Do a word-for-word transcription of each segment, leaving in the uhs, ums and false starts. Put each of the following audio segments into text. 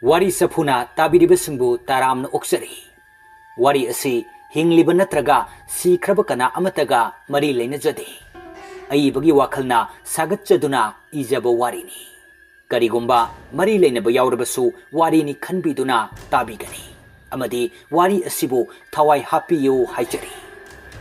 ꯋꯥꯔꯤ ꯆꯐꯨꯅ ꯇꯥꯕꯤꯔꯤꯕꯁꯤꯡꯕꯨ ꯇꯔꯥꯝꯅ ꯑꯣꯛꯆꯔꯤ꯫ ꯋꯥꯔꯤ ꯑꯁꯤ ꯍꯤꯡꯂꯤꯕ ꯅꯠꯇ꯭ꯔꯒ ꯁꯤꯈ꯭ꯔꯕ ꯀꯅꯥ ꯑꯃꯠꯇꯒ ꯃꯔꯤ ꯂꯩꯅꯖꯗꯦ꯫ ꯑꯏꯕꯒꯤ ꯋꯥꯈꯜꯅ ꯁꯥꯒꯠꯆꯗꯨꯅ ꯏꯖꯕ ꯋꯥꯔꯤꯅꯤ꯫ ꯀꯔꯤꯒꯨꯝꯕ ꯃꯔꯤ ꯂꯩꯅꯕ ꯌꯥꯎꯔꯕꯁꯨ ꯋꯥꯔꯤꯅꯤ ꯈꯟꯕꯤꯗꯨꯅ ꯇꯥꯕꯤꯒꯅꯤ ꯑꯃꯗꯤ ꯋꯥꯔꯤ ꯑꯁꯤꯕꯨ ꯊꯋꯥꯏ ꯍꯥꯞꯄꯤꯌꯨ ꯍꯥꯏꯖꯔꯤ꯫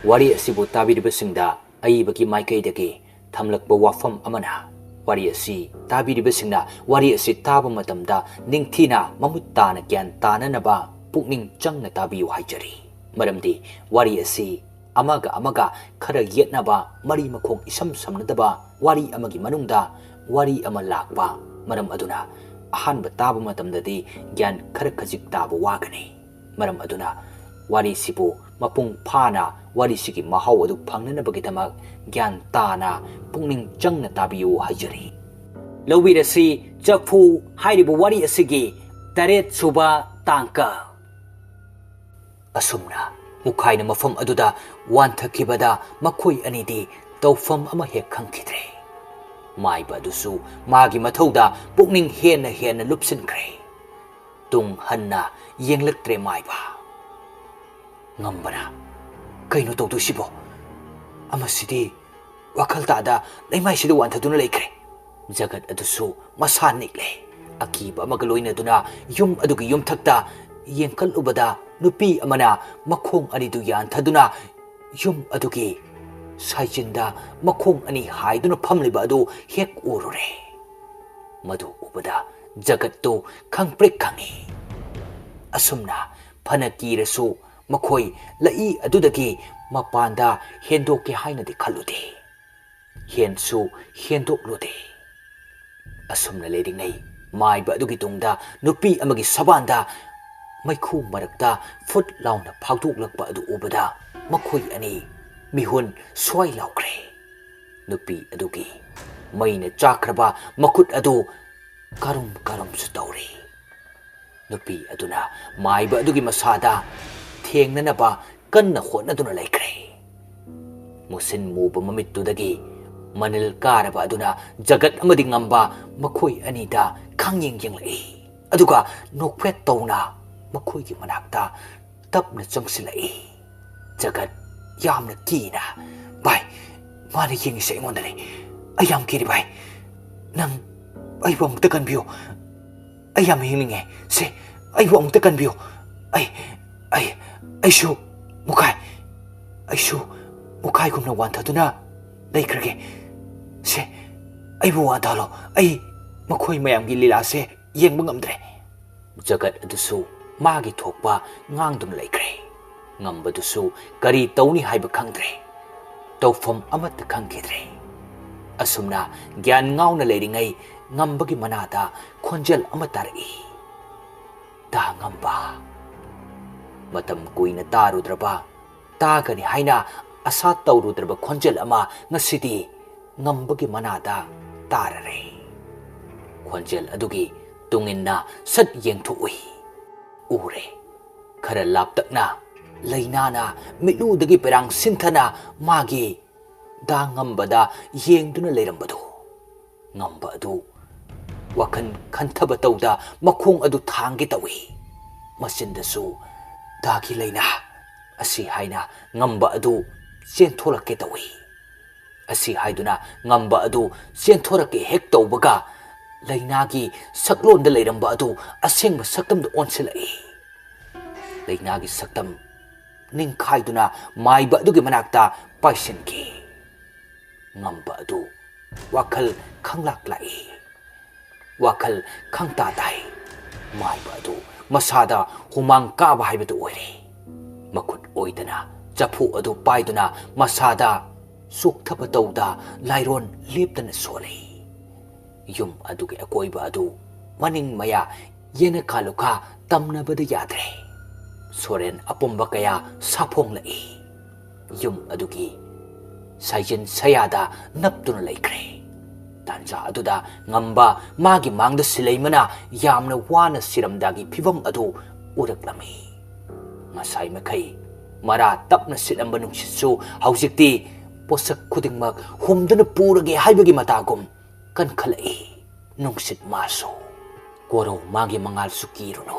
ꯋꯥꯔꯤ ꯑꯁꯤꯕꯨ ꯇꯥꯕꯤꯔꯤꯕꯁꯤꯡꯗ ꯑꯏꯕꯒꯤ ꯃꯥꯏꯀꯩꯗꯒꯤ ꯊꯝꯂꯛꯄ ꯋꯥꯐꯝ ꯑꯃꯅ, ꯋꯥꯔꯤ ꯑꯁꯤ ꯇꯥꯕꯤꯔꯤꯕꯁꯤꯡꯅ ꯋꯥꯔꯤ ꯑꯁꯤ ꯇꯥꯕ ꯃꯇꯝꯗ ꯅꯤꯡꯊꯤꯅ ꯃꯃꯨꯠ ꯇꯥꯅ ꯒ꯭ꯌꯥꯟ ꯇꯥꯅꯅꯕ ꯄꯨꯛꯅꯤꯡ ꯆꯪꯅ ꯇꯥꯕꯤꯌꯨ ꯍꯥꯏꯖꯔꯤ꯫ ꯃꯔꯝꯗꯤ ꯋꯥꯔꯤ ꯑꯁꯤ ꯑꯃꯒ ꯑꯃꯒ ꯈꯔ ꯌꯦꯠꯅꯕ, ꯃꯔꯤ ꯃꯈꯣꯡ ꯏꯁꯝ ꯁꯝꯅꯗꯕ ꯋꯥꯔꯤ ꯑꯃꯒꯤ ꯃꯅꯨꯡꯗ ꯋꯥꯔꯤ ꯑꯃ ꯂꯥꯛꯄ ꯃꯔꯝ ꯑꯗꯨꯅ ꯑꯍꯥꯟꯕ ꯇꯥꯕ ꯃꯇꯝꯗꯗꯤ ꯒ꯭ꯌꯥꯟ ꯈꯔ ꯈꯖꯤꯛ ꯇꯥꯕ ꯋꯥꯒꯅꯤ꯫ ꯃꯔꯝ ꯑꯗꯨꯅ ꯋꯥꯔꯤꯁꯤꯕꯨ ꯃꯄꯨꯡ ꯐꯥꯅ ꯋꯥꯔꯤꯁꯤꯒꯤ ꯃꯍꯥꯎ ꯑꯗꯨ ꯐꯪꯅꯅꯕꯒꯤꯗꯃꯛ ꯒ꯭ꯌꯥꯟ ꯇꯥꯅ ꯄꯨꯛꯅꯤꯡ ꯆꯪꯅ ꯇꯥꯕꯤꯌꯨ ꯍꯥꯏꯖꯔꯤ꯫ ꯂꯧꯕꯤꯔꯁꯤ ꯆꯐꯨ ꯍꯥꯏꯔꯤꯕ ꯋꯥꯔꯤ ꯑꯁꯤꯒꯤ ꯇꯔꯦꯠ ꯁꯨꯕ ꯇꯥꯡꯀꯛ꯫ ꯑꯁꯨꯝꯅ ꯃꯨꯈꯥꯏꯅ ꯃꯐꯝ ꯑꯗꯨꯗ ꯋꯥꯟꯊꯈꯤꯕꯗ ꯃꯈꯣꯏ ꯑꯅꯤꯗꯤ ꯇꯧꯐꯝ ꯑꯃ ꯍꯦꯛ ꯈꯪꯈꯤꯗ꯭ꯔꯦ꯫ ꯃꯥꯏꯕ ꯑꯗꯨꯁꯨ ꯃꯥꯒꯤ ꯃꯊꯧꯗ ꯄꯨꯛꯅꯤꯡ ꯍꯦꯟꯅ ꯍꯦꯟꯅ ꯂꯨꯞꯁꯤꯟꯈ꯭ꯔꯦ꯫ ꯇꯨꯡ ꯍꯟꯅ ꯌꯦꯡꯂꯛꯇ꯭ꯔꯦ ꯃꯥꯏꯕ꯫ ꯉꯝꯕꯅ, "ꯀꯩꯅꯣ ꯇꯧꯗꯣꯏꯁꯤꯕꯣ? ꯑꯃꯁꯤꯗꯤ ꯋꯥꯈꯜ ꯇꯥꯗ ꯂꯩꯃꯥꯏꯁꯤꯗ ꯋꯥꯟꯊꯗꯨꯅ ꯂꯩꯈ꯭ꯔꯦ꯫" ꯖꯒꯠ ꯑꯗꯨꯁꯨ ꯃꯁꯥ ꯅꯤꯛꯂꯦ꯫ ꯑꯀꯤꯕ ꯑꯃꯒ ꯂꯣꯏꯅꯗꯨꯅ ꯌꯨꯝ ꯑꯗꯨꯒꯤ ꯌꯨꯝꯊꯛꯇ ꯌꯦꯡꯀꯠꯂꯨꯕꯗ ꯅꯨꯄꯤ ꯑꯃꯅ ꯃꯈꯣꯡ ꯑꯅꯤꯗꯨ ꯌꯥꯟꯊꯗꯨꯅ ꯌꯨꯝ ꯑꯗꯨꯒꯤ ꯁꯥꯏꯖꯤꯟꯗ ꯃꯈꯣꯡ ꯑꯅꯤ ꯍꯥꯏꯗꯨꯅ ꯐꯝꯂꯤꯕ ꯑꯗꯨ ꯍꯦꯛ ꯎꯔꯨꯔꯦ꯫ ꯃꯗꯨ ꯎꯕꯗ ꯖꯒꯠꯇꯨ ꯈꯪꯄ꯭ꯔꯤꯛ ꯈꯪꯉꯤ꯫ ꯑꯁꯨꯝꯅ ꯐꯅ ꯀꯤꯔꯁꯨ ꯃꯈꯣꯏ ꯂꯩꯏ ꯑꯗꯨꯗꯒꯤ ꯃꯄꯥꯟꯗ ꯍꯦꯟꯗꯣꯛꯀꯦ ꯍꯥꯏꯅꯗꯤ ꯈꯜꯂꯨꯗꯦ꯫ ꯍꯦꯟꯁꯨ ꯍꯦꯟꯗꯣꯛꯂꯨꯗꯦ꯫ ꯑꯁꯨꯝꯅ ꯂꯩꯔꯤꯉꯩ ꯃꯥꯏꯕ ꯑꯗꯨꯒꯤ ꯇꯨꯡꯗ ꯅꯨꯄꯤ ꯑꯃꯒꯤ ꯁꯕꯥꯟꯗ ꯃꯩꯈꯨ ꯃꯔꯛꯇ ꯐꯨꯠ ꯂꯥꯎꯅ ꯐꯥꯎꯗꯣꯛꯂꯛꯄ ꯑꯗꯨ ꯎꯕꯗ ꯃꯈꯣꯏ ꯑꯅꯤ ꯃꯤꯍꯨꯟ ꯁ꯭ꯋꯥꯏ ꯂꯥꯎꯈ꯭ꯔꯦ꯫ ꯅꯨꯄꯤ ꯑꯗꯨꯒꯤ ꯃꯩꯅ ꯆꯥꯛꯈ꯭ꯔꯕ ꯃꯈꯨꯠ ꯑꯗꯨ ꯀꯔꯨꯝ ꯀꯔꯨꯝꯁꯨ ꯇꯧꯔꯤ꯫ ꯅꯨꯄꯤ ꯑꯗꯨꯅ ꯃꯥꯏꯕ ꯑꯗꯨꯒꯤ ꯃꯁꯥꯗ ꯊꯦꯡꯅꯅꯕ ꯀꯟꯅ ꯍꯣꯠꯅꯗꯨꯅ ꯂꯩꯈ꯭ꯔꯦ꯫ ꯃꯨꯁꯤꯟ ꯃꯨꯕ ꯃꯃꯤꯠꯇꯨꯗꯒꯤ ꯃꯅꯤꯜ ꯀꯥꯔꯕ ꯑꯗꯨꯅ ꯖꯒꯠ ꯑꯃꯗꯤ ꯉꯝꯕ ꯃꯈꯣꯏ ꯑꯅꯤꯗ ꯈꯪꯌꯦꯡ ꯌꯦꯡꯂꯛꯏ꯫ ꯑꯗꯨꯒ ꯅꯣꯛꯐꯦꯠ ꯇꯧꯅ ꯃꯈꯣꯏꯒꯤ ꯃꯅꯥꯛꯇ ꯇꯞꯅ ꯆꯪꯁꯤꯜꯂꯛꯏ꯫ ꯖꯒꯠ ꯌꯥꯝꯅ ꯀꯤꯅ, "ꯚꯥꯏ, ꯃꯥꯅ ꯌꯦꯡꯉꯤꯁꯦ ꯑꯩꯉꯣꯟꯗꯅꯤ꯫ ꯑꯩ ꯌꯥꯝ ꯀꯤꯔꯤ ꯚꯥꯏ꯫ ꯅꯪ ꯑꯩꯕꯨ ꯑꯃꯨꯛꯇ ꯀꯟꯕꯤꯌꯨ꯫ ꯑꯩ ꯌꯥꯝ ꯍꯤꯡꯅꯤꯡꯉꯦ꯫ ꯁꯦ, ꯑꯩꯕꯨ ꯑꯃꯨꯛꯇ ꯀꯟꯕꯤꯌꯨ꯫ ꯑꯩ, ꯑꯩ, ꯑꯩꯁꯨ ꯃꯨꯈꯥꯏ, ꯑꯩꯁꯨ ꯃꯨꯈꯥꯏꯒꯨꯝꯅ ꯋꯥꯟꯊꯗꯨꯅ ꯂꯩꯈ꯭ꯔꯒꯦ꯫ ꯁꯦ, ꯑꯩꯕꯨ ꯋꯥꯟꯊꯍꯜꯂꯣ꯫ ꯑꯩ ꯃꯈꯣꯏ ꯃꯌꯥꯝꯒꯤ ꯂꯤꯂꯥꯁꯦ ꯌꯦꯡꯕ ꯉꯝꯗ꯭ꯔꯦ꯫" ꯖꯒꯠ ꯑꯗꯨꯁꯨ ꯃꯥꯒꯤ ꯊꯣꯛꯄ ꯉꯥꯡꯗꯨꯅ ꯂꯩꯈ꯭ꯔꯦ꯫ ꯉꯝꯕꯗꯨꯁꯨ ꯀꯔꯤ ꯇꯧꯅꯤ ꯍꯥꯏꯕ ꯈꯪꯗ꯭ꯔꯦ꯫ ꯇꯧꯐꯝ ꯑꯃꯠꯇ ꯈꯪꯈꯤꯗ꯭ꯔꯦ꯫ ꯑꯁꯨꯝꯅ ꯒ꯭ꯌꯥꯟ ꯉꯥꯎꯅ ꯂꯩꯔꯤꯉꯩ ꯉꯝꯕꯒꯤ ꯃꯅꯥꯗ ꯈꯣꯟꯖꯦꯜ ꯑꯃ ꯇꯥꯔꯛꯏ꯫ "ꯇꯥ ꯉꯝꯕ!" ꯃꯇꯝ ꯀꯨꯏꯅ ꯇꯥꯔꯨꯗ꯭ꯔꯕ, ꯇꯥꯒꯅꯤ ꯍꯥꯏꯅ ꯑꯁꯥ ꯇꯧꯔꯨꯗ꯭ꯔꯕ ꯈꯣꯟꯖꯦꯜ ꯑꯃ ꯉꯁꯤꯗꯤ ꯉꯝꯕꯒꯤ ꯃꯅꯥꯗ ꯇꯥꯔꯔꯦ꯫ ꯈꯣꯟꯖꯦꯜ ꯑꯗꯨꯒꯤ ꯇꯨꯡꯏꯟꯅ ꯁꯠ ꯌꯦꯡꯊꯣꯛꯎꯏ꯫ ꯎꯔꯦ꯫ ꯈꯔ ꯂꯥꯞꯇꯛꯅ ꯂꯩꯅꯥꯅ ꯃꯤꯠꯂꯨꯗꯒꯤ ꯄꯦꯔꯥꯡ ꯁꯤꯟꯊꯅ ꯃꯥꯒꯤ ꯗꯥ ꯉꯝꯕꯗ ꯌꯦꯡꯗꯨꯅ ꯂꯩꯔꯝꯕꯗꯨ꯫ ꯉꯝꯕ ꯑꯗꯨ ꯋꯥꯈꯜ ꯈꯟꯊꯕ ꯇꯧꯗ ꯃꯈꯣꯡ ꯑꯗꯨ ꯊꯥꯡꯒꯦ ꯇꯧꯏ꯫ ꯃꯆꯤꯟꯗꯁꯨ "ꯗꯥꯒꯤ ꯂꯩꯅꯥ" ꯑꯁꯤ ꯍꯥꯏꯅ ꯉꯝꯕ ꯑꯗꯨ ꯆꯦꯟꯊꯣꯔꯛꯀꯦ ꯇꯧꯏ꯫ ꯑꯁꯤ ꯍꯥꯏꯗꯨꯅ ꯉꯝꯕ ꯑꯗꯨ ꯆꯦꯟꯊꯣꯔꯛꯀꯦ ꯍꯦꯛ ꯇꯧꯕꯒ, ꯂꯩꯅꯥꯒꯤ ꯁꯛꯂꯣꯟꯗ ꯂꯩꯔꯝꯕ ꯑꯗꯨ ꯑꯁꯦꯡꯕ ꯁꯛꯇꯝꯗ ꯑꯣꯟꯁꯤꯜꯂꯛꯏ꯫ ꯂꯩꯅꯥꯒꯤ ꯁꯛꯇꯝ ꯅꯤꯡꯈꯥꯏꯗꯨꯅ ꯃꯥꯏꯕ ꯑꯗꯨꯒꯤ ꯃꯅꯥꯛꯇ ꯄꯥꯏꯁꯤꯟꯈꯤ꯫ ꯉꯝꯕ ꯑꯗꯨ ꯋꯥꯈꯜ ꯈꯪꯂꯥꯛ ꯂꯥꯛꯏ꯫ ꯋꯥꯈꯜ ꯈꯪꯇꯥ ꯇꯥꯏ꯫ ꯃꯥꯏꯕ ꯑꯗꯨ ꯃꯁꯥꯗ ꯍꯨꯃꯥꯡ ꯀꯥꯕ ꯍꯥꯏꯕꯗꯨ ꯑꯣꯏꯔꯦ꯫ ꯃꯈꯨꯠ ꯑꯣꯏꯗꯅ ꯆꯐꯨ ꯑꯗꯨ ꯄꯥꯏꯗꯨꯅ ꯃꯁꯥꯗ ꯆꯣꯛꯊꯕ ꯇꯧꯗ ꯂꯥꯏꯔꯣꯟ ꯂꯦꯞꯇꯅ ꯁꯣꯜꯂꯤ꯫ ꯌꯨꯝ ꯑꯗꯨꯒꯤ ꯑꯀꯣꯏꯕ ꯑꯗꯨ ꯃꯅꯤꯡ ꯃꯌꯥ, ꯌꯦꯅꯈꯥ ꯂꯨꯈꯥ ꯇꯝꯅꯕꯗ ꯌꯥꯗ꯭ꯔꯦ꯫ ꯁꯣꯔꯦꯟ ꯑꯄꯨꯝꯕ ꯀꯌꯥ ꯁꯥꯐꯣꯡꯂꯛꯏ꯫ ꯌꯨꯝ ꯑꯗꯨꯒꯤ ꯁꯥꯏꯖꯤꯟ ꯁꯌꯥꯗ ꯅꯞꯇꯨꯅ ꯂꯩꯈ꯭ꯔꯦ꯫ ꯇꯥꯟꯖꯥ ꯑꯗꯨꯗ ꯉꯝꯕ ꯃꯥꯒꯤ ꯃꯥꯡꯗ ꯁꯤꯂꯩꯃꯅ ꯌꯥꯝꯅ ꯋꯥꯅ ꯁꯤꯔꯝꯗꯥꯒꯤ ꯐꯤꯚꯝ ꯑꯗꯨ ꯎꯔꯛꯂꯝꯃꯤ꯫ ꯉꯁꯥꯏ ꯃꯈꯩ ꯃꯔꯥ ꯇꯞꯅ ꯁꯤꯠꯂꯝꯕ ꯅꯨꯡꯁꯤꯠꯁꯨ ꯍꯧꯖꯤꯛꯇꯤ ꯄꯣꯠꯁꯛ ꯈꯨꯗꯤꯡꯃꯛ ꯍꯨꯝꯗꯨꯅ ꯄꯨꯔꯒꯦ ꯍꯥꯏꯕꯒꯤ ꯃꯇꯥꯒꯨꯝ ꯀꯟꯈꯠꯂꯛꯏ꯫ ꯅꯨꯡꯁꯤꯠ ꯃꯥꯁꯨ ꯀꯣꯔꯧ ꯃꯥꯒꯤ ꯃꯉꯥꯜꯁꯨ ꯀꯤꯔꯨꯅꯨ꯫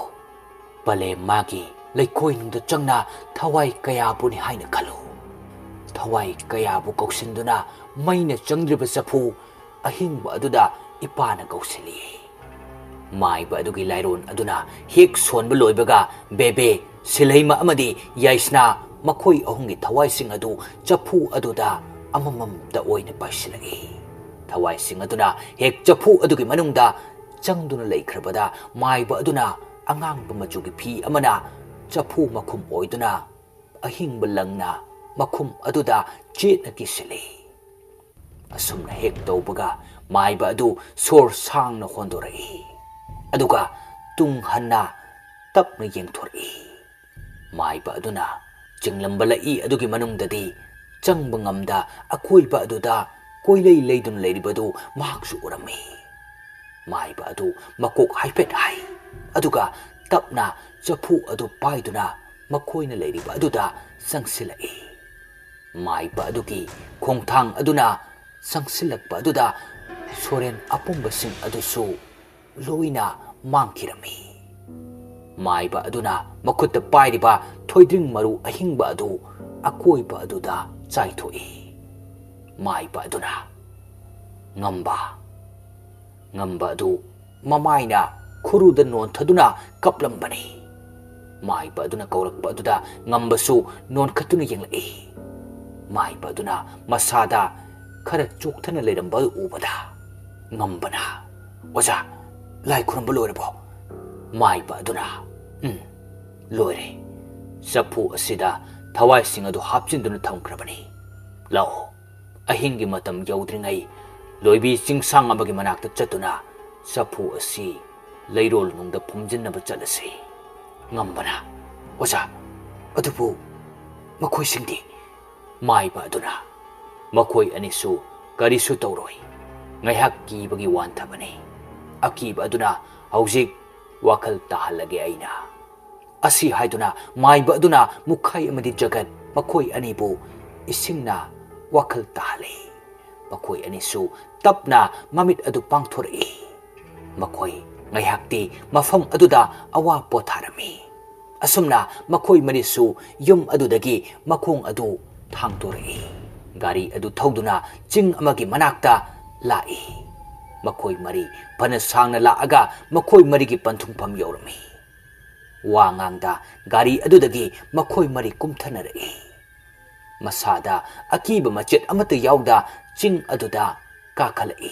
ꯄꯂꯦꯝ ꯃꯥꯒꯤ ꯂꯩꯀꯣꯏꯅꯨꯡꯗ ꯆꯪꯅ ꯊꯋꯥꯏ ꯀꯌꯥꯕꯨꯅꯤ ꯍꯥꯏꯅ ꯈꯜꯂꯨ꯫ ꯊꯋꯥꯏ ꯀꯌꯥꯕꯨ ꯀꯧꯁꯤꯟꯗꯨꯅ ꯃꯩꯅ ꯆꯪꯗ꯭ꯔꯤꯕ ꯆꯐꯨ ꯑꯍꯤꯡꯕ ꯑꯗꯨꯗ ꯏꯄꯥꯅ ꯀꯧꯁꯤꯜꯂꯤ꯫ ꯃꯥꯏꯕ ꯑꯗꯨꯒꯤ ꯂꯥꯏꯔꯣꯟ ꯑꯗꯨꯅ ꯍꯦꯛ ꯁꯣꯟꯕ ꯂꯣꯏꯕꯒ ꯕꯦꯕꯦ, ꯁꯤꯜꯍꯩꯃ ꯑꯃꯗꯤ ꯌꯥꯏꯁꯅꯥ, ꯃꯈꯣꯏ ꯑꯍꯨꯝꯒꯤ ꯊꯋꯥꯏꯁꯤꯡ ꯑꯗꯨ ꯆꯐꯨ ꯑꯗꯨꯗ ꯑꯃꯃꯝꯇ ꯑꯣꯏꯅ ꯄꯥꯏꯁꯤꯜꯂꯛꯏ꯫ ꯊꯋꯥꯏꯁꯤꯡ ꯑꯗꯨꯅ ꯍꯦꯛ ꯆꯐꯨ ꯑꯗꯨꯒꯤ ꯃꯅꯨꯡꯗ ꯆꯪꯗꯨꯅ ꯂꯩꯈ꯭ꯔꯕꯗ, ꯃꯥꯏꯕ ꯑꯗꯨꯅ ꯑꯉꯥꯡꯕ ꯃꯆꯨꯒꯤ ꯐꯤ ꯑꯃꯅ ꯆꯐꯨ ꯃꯈꯨꯝ ꯑꯣꯏꯗꯨꯅ ꯑꯍꯤꯡꯕ ꯂꯪꯅ ꯃꯈꯨꯝ ꯑꯗꯨꯗ ꯆꯦꯠꯅ ꯀꯤꯁꯤꯜꯂꯤ꯫ ꯑꯁꯨꯝꯅ ꯍꯦꯛ ꯇꯧꯕꯒ, ꯃꯥꯏꯕ ꯑꯗꯨ ꯁꯣꯔ ꯁꯥꯡꯅ ꯍꯣꯟꯗꯣꯔꯛꯏ꯫ ꯑꯗꯨꯒ ꯇꯨꯡ ꯍꯟꯅ ꯇꯞꯅ ꯌꯦꯡꯊꯣꯔꯛꯏ꯫ ꯃꯥꯏꯕ ꯑꯗꯨꯅ ꯆꯤꯡꯂꯝꯕ ꯂꯛꯏ ꯑꯗꯨꯒꯤ ꯃꯅꯨꯡꯗꯗꯤ ꯆꯪꯕ ꯉꯝꯗ ꯑꯀꯣꯏꯕ ꯑꯗꯨꯗ ꯀꯣꯏꯂꯩ ꯂꯩꯗꯨꯅ ꯂꯩꯔꯤꯕꯗꯨ ꯃꯍꯥꯛꯁꯨ ꯎꯔꯝꯃꯤ꯫ ꯃꯥꯏꯕ ꯑꯗꯨ ꯃꯀꯣꯛ ꯍꯥꯏꯐꯦꯠ ꯍꯥꯏ, ꯑꯗꯨꯒ ꯇꯞꯅ ꯆꯐꯨ ꯑꯗꯨ ꯄꯥꯏꯗꯨꯅ ꯃꯈꯣꯏꯅ ꯂꯩꯔꯤꯕ ꯑꯗꯨꯗ ꯆꯪꯁꯤꯜꯂꯛꯏ꯫ ꯃꯥꯏꯕ ꯑꯗꯨꯒꯤ ꯈꯣꯡꯊꯥꯡ ꯑꯗꯨꯅ ꯆꯪꯁꯤꯜꯂꯛꯄ ꯑꯗꯨꯗ ꯁꯣꯔꯦꯟ ꯑꯄꯨꯝꯕꯁꯤꯡ ꯑꯗꯨꯁꯨ ꯂꯣꯏꯅ ꯃꯥꯡꯈꯤꯔꯝꯃꯤ꯫ ꯃꯥꯏꯕ ꯑꯗꯨꯅ ꯃꯈꯨꯠꯇ ꯄꯥꯏꯔꯤꯕ ꯊꯣꯏꯗ꯭ꯔꯤꯡ ꯃꯔꯨ ꯑꯍꯤꯡꯕ ꯑꯗꯨ ꯑꯀꯣꯏꯕ ꯑꯗꯨꯗ ꯆꯥꯏꯊꯣꯛꯏ꯫ ꯃꯥꯏꯕ ꯑꯗꯨꯅ ꯉꯝꯕ, ꯉꯝꯕ ꯑꯗꯨ ꯃꯃꯥꯏꯅ ꯈꯨꯔꯨꯗ ꯅꯣꯟꯊꯗꯨꯅ ꯀꯞꯂꯝꯕꯅꯤ꯫ ꯃꯥꯏꯕ ꯑꯗꯨꯅ ꯀꯧꯔꯛꯄ ꯑꯗꯨꯗ ꯉꯝꯕꯁꯨ ꯅꯣꯟꯈꯠꯇꯨꯅ ꯌꯦꯡꯂꯛꯏ꯫ ꯃꯥꯏꯕ ꯑꯗꯨꯅ ꯃꯁꯥꯗ ꯈꯔ ꯆꯣꯛꯊꯅ ꯂꯩꯔꯝꯕ ꯎꯕꯗ ꯉꯝꯕꯅ, "ꯑꯣꯖꯥ, ꯂꯥꯏ ꯈꯨꯔꯨꯝꯕ ꯂꯣꯏꯔꯕꯣ?" ꯃꯥꯏꯕ ꯑꯗꯨꯅ, "ꯎꯝ, ꯂꯣꯏꯔꯦ꯫ ꯆꯐꯨ ꯑꯁꯤꯗ ꯊꯋꯥꯏꯁꯤꯡ ꯑꯗꯨ ꯍꯥꯞꯆꯤꯟꯗꯨꯅ ꯊꯝꯈ꯭ꯔꯕꯅꯤ꯫ ꯂꯥꯛꯑꯣ, ꯑꯍꯤꯡꯒꯤ ꯃꯇꯝ ꯌꯧꯗ꯭ꯔꯤꯉꯩ ꯂꯣꯏꯕꯤ ꯆꯤꯡꯁꯥꯡ ꯑꯃꯒꯤ ꯃꯅꯥꯛꯇ ꯆꯠꯇꯨꯅ ꯆꯐꯨ ꯑꯁꯤ ꯂꯩꯔꯣꯜ ꯅꯨꯡꯗ ꯐꯨꯝꯖꯤꯟꯅꯕ ꯆꯠꯂꯁꯤ꯫" ꯉꯝꯕꯅ, "ꯑꯣꯖꯥ, ꯑꯗꯨꯕꯨ ꯃꯈꯣꯏꯁꯤꯡꯗꯤ?" ꯃꯥꯏꯕ ꯑꯗꯨꯅ, "ꯃꯈꯣꯏ ꯑꯅꯤꯁꯨ ꯀꯔꯤꯁꯨ ꯇꯧꯔꯣꯏ꯫ ꯉꯥꯏꯍꯥꯛ ꯀꯤꯕꯒꯤ ꯋꯥꯟꯊꯕꯅꯤ꯫ ꯑꯀꯤꯕ ꯑꯗꯨꯅ ꯍꯧꯖꯤꯛ ꯋꯥꯈꯜ ꯇꯥꯍꯜꯂꯒꯦ ꯑꯩꯅ꯫" ꯑꯁꯤ ꯍꯥꯏꯗꯨꯅ ꯃꯥꯏꯕ ꯑꯗꯨꯅ ꯃꯨꯈꯥꯏ ꯑꯃꯗꯤ ꯖꯒꯠ, ꯃꯈꯣꯏ ꯑꯅꯤꯕꯨ ꯏꯁꯤꯡꯅ ꯋꯥꯈꯜ ꯇꯥꯍꯜꯂꯤ꯫ ꯃꯈꯣꯏ ꯑꯅꯤꯁꯨ ꯇꯞꯅ ꯃꯃꯤꯠ ꯑꯗꯨ ꯄꯥꯡꯊꯣꯔꯛꯏ꯫ ꯃꯈꯣꯏ ꯉꯥꯏꯍꯥꯛꯇꯤ ꯃꯐꯝ ꯑꯗꯨꯗ ꯑꯋꯥ ꯄꯣꯊꯥꯔꯝꯃꯤ꯫ ꯑꯁꯨꯝꯅ ꯃꯈꯣꯏ ꯃꯔꯤꯁꯨ ꯌꯨꯝ ꯑꯗꯨꯗꯒꯤ ꯃꯈꯣꯡ ꯑꯗꯨ ꯊꯥꯡꯗꯣꯔꯛꯏ꯫ ꯒꯥꯔꯤ ꯑꯗꯨ ꯊꯧꯗꯨꯅ ꯆꯤꯡ ꯑꯃꯒꯤ ꯃꯅꯥꯛꯇ ꯂꯥꯛꯏ꯫ ꯃꯈꯣꯏ ꯃꯔꯤ ꯐꯅ ꯁꯥꯡꯅ ꯂꯥꯛꯑꯒ ꯃꯈꯣꯏ ꯃꯔꯤꯒꯤ ꯄꯟꯊꯨꯡꯐꯝ ꯌꯧꯔꯝꯃꯤ꯫ ꯋꯥ ꯉꯥꯡꯗ ꯒꯥꯔꯤ ꯑꯗꯨꯗꯒꯤ ꯃꯈꯣꯏ ꯃꯔꯤ ꯀꯨꯝꯊꯅꯔꯛꯏ꯫ ꯃꯁꯥꯗ ꯑꯀꯤꯕ ꯃꯆꯦꯠ ꯑꯃꯠꯇ ꯌꯥꯎꯗ ꯆꯤꯡ ꯑꯗꯨꯗ ꯀꯥꯈꯠꯂꯛꯏ꯫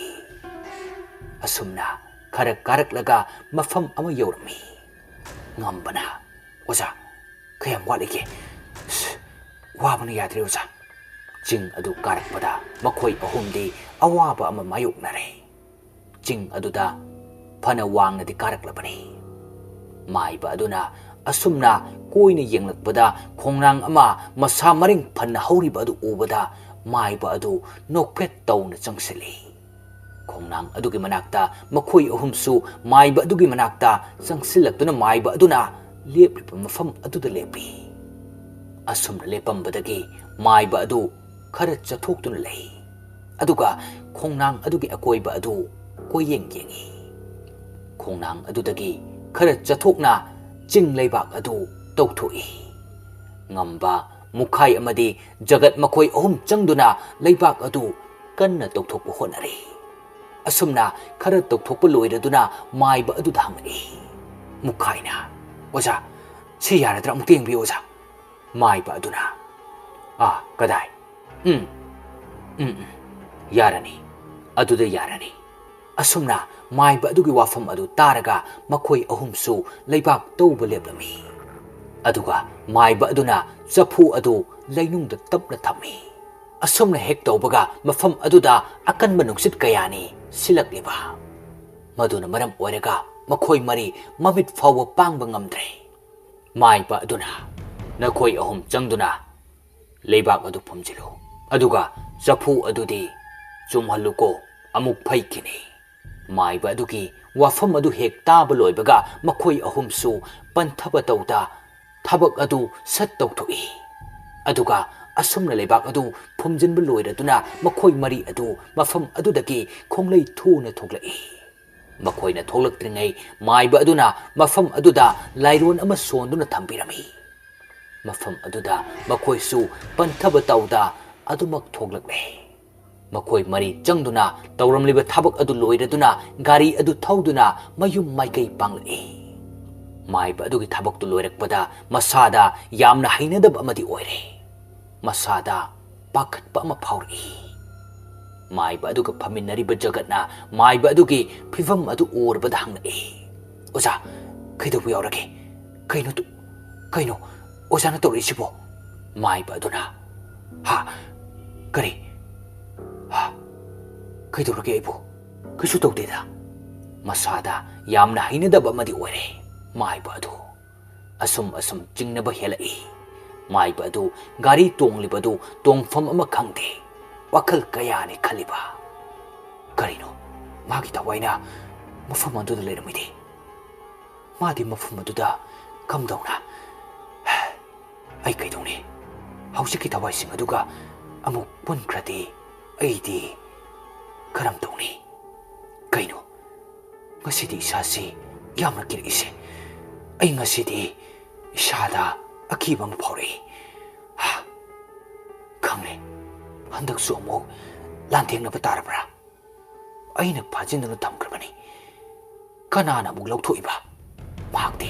ꯑꯁꯨꯝꯅ ꯈꯔ ꯀꯥꯔꯛꯂꯒ ꯃꯐꯝ ꯑꯃ ꯌꯧꯔꯝꯃꯤ꯫ ꯉꯝꯕꯅ, "ꯑꯣꯖꯥ, ꯀꯌꯥꯝ ꯋꯥꯠꯂꯤꯒꯦ? ꯑꯁ, ꯋꯥꯕꯅ ꯌꯥꯗ꯭ꯔꯦ, ꯑꯣꯖꯥ꯫" ꯆꯤꯡ ꯑꯗꯨ ꯀꯥꯔꯛꯄꯗ ꯃꯈꯣꯏ ꯑꯍꯨꯝꯗꯤ ꯑꯋꯥꯕ ꯑꯃ ꯃꯥꯌꯣꯛꯅꯔꯦ꯫ ꯆꯤꯡ ꯑꯗꯨꯗ ꯐꯅ ꯋꯥꯡꯅꯗꯤ ꯀꯥꯔꯛꯂꯕꯅꯤ꯫ ꯃꯥꯏꯕ ꯑꯗꯨꯅ ꯑꯁꯨꯝꯅ ꯀꯣꯏꯅ ꯌꯦꯡꯂꯛꯄꯗ ꯈꯣꯡꯅꯥꯡ ꯑꯃ ꯃꯁꯥ ꯃꯔꯦꯡ ꯐꯟꯅ ꯍꯧꯔꯤꯕ ꯑꯗꯨ ꯎꯕꯗ ꯃꯥꯏꯕ ꯑꯗꯨ ꯅꯣꯛꯐꯦꯠ ꯇꯧꯅ ꯆꯪꯁꯤꯜꯂꯤ꯫ ꯈꯣꯡꯅꯥꯡ ꯑꯗꯨꯒꯤ ꯃꯅꯥꯛꯇ ꯃꯈꯣꯏ ꯑꯍꯨꯝꯁꯨ ꯃꯥꯏꯕ ꯑꯗꯨꯒꯤ ꯃꯅꯥꯛꯇ ꯆꯪꯁꯤꯜꯂꯛꯇꯨꯅ ꯃꯥꯏꯕ ꯑꯗꯨꯅ ꯂꯦꯞꯂꯤꯕ ꯃꯐꯝ ꯑꯗꯨꯗ ꯂꯦꯞꯄꯤ꯫ ꯑꯁꯨꯝꯅ ꯂꯦꯞꯄꯝꯕꯗꯒꯤ ꯃꯥꯏꯕ ꯑꯗꯨ ꯈꯔ ꯆꯠꯊꯣꯛꯇꯨꯅ ꯂꯩ꯫ ꯑꯗꯨꯒ ꯈꯣꯡꯅꯥꯡ ꯑꯗꯨꯒꯤ ꯑꯀꯣꯏꯕ ꯑꯗꯨ ꯀꯣꯏꯌꯦꯡ ꯌꯦꯡꯏ꯫ ꯈꯣꯡꯅꯥꯡ ꯑꯗꯨꯗꯒꯤ ꯈꯔ ꯆꯠꯊꯣꯛꯅ ꯆꯤꯡ ꯂꯩꯕꯥꯛ ꯑꯗꯨ ꯇꯧꯊꯣꯛꯏ꯫ ꯉꯝꯕ, ꯃꯨꯈꯥꯏ ꯑꯃꯗꯤ ꯖꯒꯠ ꯃꯈꯣꯏ ꯑꯍꯨꯝ ꯆꯪꯗꯨꯅ ꯂꯩꯕꯥꯛ ꯑꯗꯨ ꯀꯟꯅ ꯇꯧꯊꯣꯛꯄ ꯍꯣꯠꯅꯔꯤ꯫ ꯑꯁꯨꯝꯅ ꯈꯔ ꯇꯧꯊꯣꯛꯄ ꯂꯣꯏꯔꯗꯨꯅ ꯃꯥꯏꯕ ꯑꯗꯨꯗ ꯍꯪꯂꯛꯏ꯫ ꯃꯨꯈꯥꯏꯅ, "ꯑꯣꯖꯥ, ꯁꯤ ꯌꯥꯔꯗ꯭ꯔꯥ? ꯑꯃꯨꯛꯇ ꯌꯦꯡꯕꯤꯌꯨ, ꯑꯣꯖꯥ꯫" ꯃꯥꯏꯕ ꯑꯗꯨꯅ, "ꯑꯥ, ꯀꯗꯥꯏ? ꯎꯝ, ꯎꯝ, ꯎꯝ, ꯌꯥꯔꯅꯤ꯫ ꯑꯗꯨꯗ ꯌꯥꯔꯅꯤ꯫" ꯑꯁꯨꯝꯅ ꯃꯥꯏꯕ ꯑꯗꯨꯒꯤ ꯋꯥꯐꯝ ꯑꯗꯨ ꯇꯥꯔꯒ ꯃꯈꯣꯏ ꯑꯍꯨꯝꯁꯨ ꯂꯩꯕꯥꯛ ꯇꯧꯕ ꯂꯦꯞꯂꯝꯃꯤ꯫ ꯑꯗꯨꯒ ꯃꯥꯏꯕ ꯑꯗꯨꯅ ꯆꯐꯨ ꯑꯗꯨ ꯂꯩꯅꯨꯡꯗ ꯇꯞꯅ ꯊꯝꯃꯤ꯫ ꯑꯁꯨꯝꯅ ꯍꯦꯛ ꯇꯧꯕꯒ ꯃꯐꯝ ꯑꯗꯨꯗ ꯑꯀꯟꯕ ꯅꯨꯡꯁꯤꯠ ꯀꯌꯥꯅꯤ ꯁꯤꯜꯂꯛꯂꯤꯕ꯫ ꯃꯗꯨꯅ ꯃꯔꯝ ꯑꯣꯏꯔꯒ ꯃꯈꯣꯏ ꯃꯔꯤ ꯃꯃꯤꯠ ꯐꯥꯎꯕ ꯄꯥꯡꯕ ꯉꯝꯗ꯭ꯔꯦ꯫ ꯃꯥꯏꯕ ꯑꯗꯨꯅ, "ꯅꯈꯣꯏ ꯑꯍꯨꯝ ꯆꯪꯗꯨꯅ ꯂꯩꯕꯥꯛ ꯑꯗꯨ ꯐꯨꯝꯖꯤꯜꯂꯨ꯫ ꯑꯗꯨꯒ ꯆꯐꯨ ꯑꯗꯨꯗꯤ ꯆꯨꯝꯍꯜꯂꯨꯀꯣ, ꯑꯃꯨꯛ ꯐꯩꯈꯤꯅꯤ꯫" ꯃꯥꯏꯕ ꯑꯗꯨꯒꯤ ꯋꯥꯐꯝ ꯑꯗꯨ ꯍꯦꯛ ꯇꯥꯕ ꯂꯣꯏꯕꯒ ꯃꯈꯣꯏ ꯑꯍꯨꯝꯁꯨ ꯄꯟꯊꯕ ꯇꯧꯗ ꯊꯕꯛ ꯑꯗꯨ ꯁꯠ ꯇꯧꯊꯣꯛꯏ꯫ ꯑꯗꯨꯒ ꯑꯁꯨꯝꯅ ꯂꯩꯕꯥꯛ ꯑꯗꯨ ꯐꯨꯝꯖꯤꯟꯕ ꯂꯣꯏꯔꯗꯨꯅ ꯃꯈꯣꯏ ꯃꯔꯤ ꯑꯗꯨ ꯃꯐꯝ ꯑꯗꯨꯗꯒꯤ ꯈꯣꯡꯂꯩ ꯊꯨꯅ ꯊꯣꯛꯂꯛꯏ꯫ ꯃꯈꯣꯏꯅ ꯊꯣꯛꯂꯛꯇ꯭ꯔꯤꯉꯩ ꯃꯥꯏꯕ ꯑꯗꯨꯅ ꯃꯐꯝ ꯑꯗꯨꯗ ꯂꯥꯏꯔꯣꯟ ꯑꯃ ꯁꯣꯟꯗꯨꯅ ꯊꯝꯕꯤꯔꯝꯃꯤ꯫ ꯃꯐꯝ ꯑꯗꯨꯗ ꯃꯈꯣꯏꯁꯨ ꯄꯟꯊꯕ ꯇꯧꯗ ꯑꯗꯨꯃꯛ ꯊꯣꯛꯂꯛꯂꯦ꯫ ꯃꯈꯣꯏ ꯃꯔꯤ ꯆꯪꯗꯨꯅ ꯇꯧꯔꯝꯂꯤꯕ ꯊꯕꯛ ꯑꯗꯨ ꯂꯣꯏꯔꯗꯨꯅ ꯒꯥꯔꯤ ꯑꯗꯨ ꯊꯧꯗꯨꯅ ꯃꯌꯨꯝ ꯃꯥꯏꯀꯩ ꯄꯥꯡꯂꯛꯏ꯫ ꯃꯥꯏꯕ ꯑꯗꯨꯒꯤ ꯊꯕꯛꯇꯨ ꯂꯣꯏꯔꯛꯄꯗ ꯃꯁꯥꯗ ꯌꯥꯝꯅ ꯍꯩꯅꯗꯕ ꯑꯃꯗꯤ ꯑꯣꯏꯔꯦ꯫ ꯃꯁꯥꯗ ꯄꯥꯈꯠꯄ ꯑꯃ ꯐꯥꯎꯔꯛꯏ꯫ ꯃꯥꯏꯕ ꯑꯗꯨꯒ ꯐꯝꯃꯤꯟꯅꯔꯤꯕ ꯖꯒꯠꯅ ꯃꯥꯏꯕ ꯑꯗꯨꯒꯤ ꯐꯤꯚꯝ ꯑꯗꯨ ꯎꯔꯕꯗ ꯍꯪꯂꯛꯏ, "ꯑꯣꯖꯥ, ꯀꯩꯗꯧꯕ ꯌꯥꯎꯔꯒꯦ? ꯀꯩꯅꯣ ꯇꯨ-, ꯀꯩꯅꯣ ꯑꯣꯖꯥꯅ ꯇꯧꯔꯛꯏꯁꯤꯕꯣ?" ꯃꯥꯏꯕ ꯑꯗꯨꯅ, "ꯍꯥ? ꯀꯔꯤ? ꯍꯥ? ꯀꯩꯗꯧꯔꯒꯦ ꯑꯩꯕꯨ? ꯀꯩꯁꯨ ꯇꯧꯗꯦꯗ꯫" ꯃꯁꯥꯗ ꯌꯥꯝꯅ ꯍꯩꯅꯗꯕ ꯑꯃꯗꯤ ꯑꯣꯏꯔꯦ ꯃꯥꯏꯕ ꯑꯗꯨ꯫ ꯑꯁꯨꯝ ꯑꯁꯨꯝ ꯆꯤꯡꯅꯕ ꯍꯦꯜꯂꯛꯏ꯫ ꯃꯥꯏꯕ ꯑꯗꯨ ꯒꯥꯔꯤ ꯇꯣꯡꯂꯤꯕꯗꯨ ꯇꯣꯡꯐꯝ ꯑꯃ ꯈꯪꯗꯦ꯫ ꯋꯥꯈꯜ ꯀꯌꯥꯅꯤ ꯈꯜꯂꯤꯕ꯫ ꯀꯔꯤꯅꯣ? ꯃꯥꯒꯤ ꯊꯋꯥꯏꯅ ꯃꯐꯝ ꯑꯗꯨꯗ ꯂꯩꯔꯝꯃꯤꯗꯤ꯫ ꯃꯥꯗꯤ ꯃꯐꯝ ꯑꯗꯨꯗ ꯀꯝꯗꯧꯅ? ꯑꯩ ꯀꯩꯗꯧꯅꯤ? ꯍꯧꯖꯤꯛꯀꯤ ꯊꯋꯥꯏꯁꯤꯡ ꯑꯗꯨꯒ ꯑꯃꯨꯛ ꯄꯨꯟꯈ꯭ꯔꯗꯤ ꯑꯩꯗꯤ ꯀꯔꯝ ꯇꯧꯅꯤ? ꯀꯩꯅꯣ? ꯉꯁꯤꯗꯤ ꯏꯁꯥꯁꯤ ꯌꯥꯝꯅ ꯀꯤꯔꯛꯏꯁꯦ꯫ ꯑꯩ ꯉꯁꯤꯗꯤ ꯏꯁꯥꯗ ꯑꯀꯤꯕ ꯑꯃ ꯐꯥꯎꯔꯛꯏ꯫ ꯍꯥ? ꯈꯪꯂꯦ꯫ ꯍꯟꯗꯛꯁꯨ ꯑꯃꯨꯛ ꯂꯥꯟꯊꯦꯡꯅꯕ ꯇꯥꯔꯕ꯭ꯔꯥ? ꯑꯩꯅ ꯐꯥꯖꯤꯟꯗꯨꯅ ꯊꯝꯈ꯭ꯔꯕꯅꯤ꯫ ꯀꯅꯥꯅ ꯑꯃꯨꯛ ꯂꯧꯊꯣꯛꯏꯕ? ꯃꯍꯥꯛꯇꯤ꯫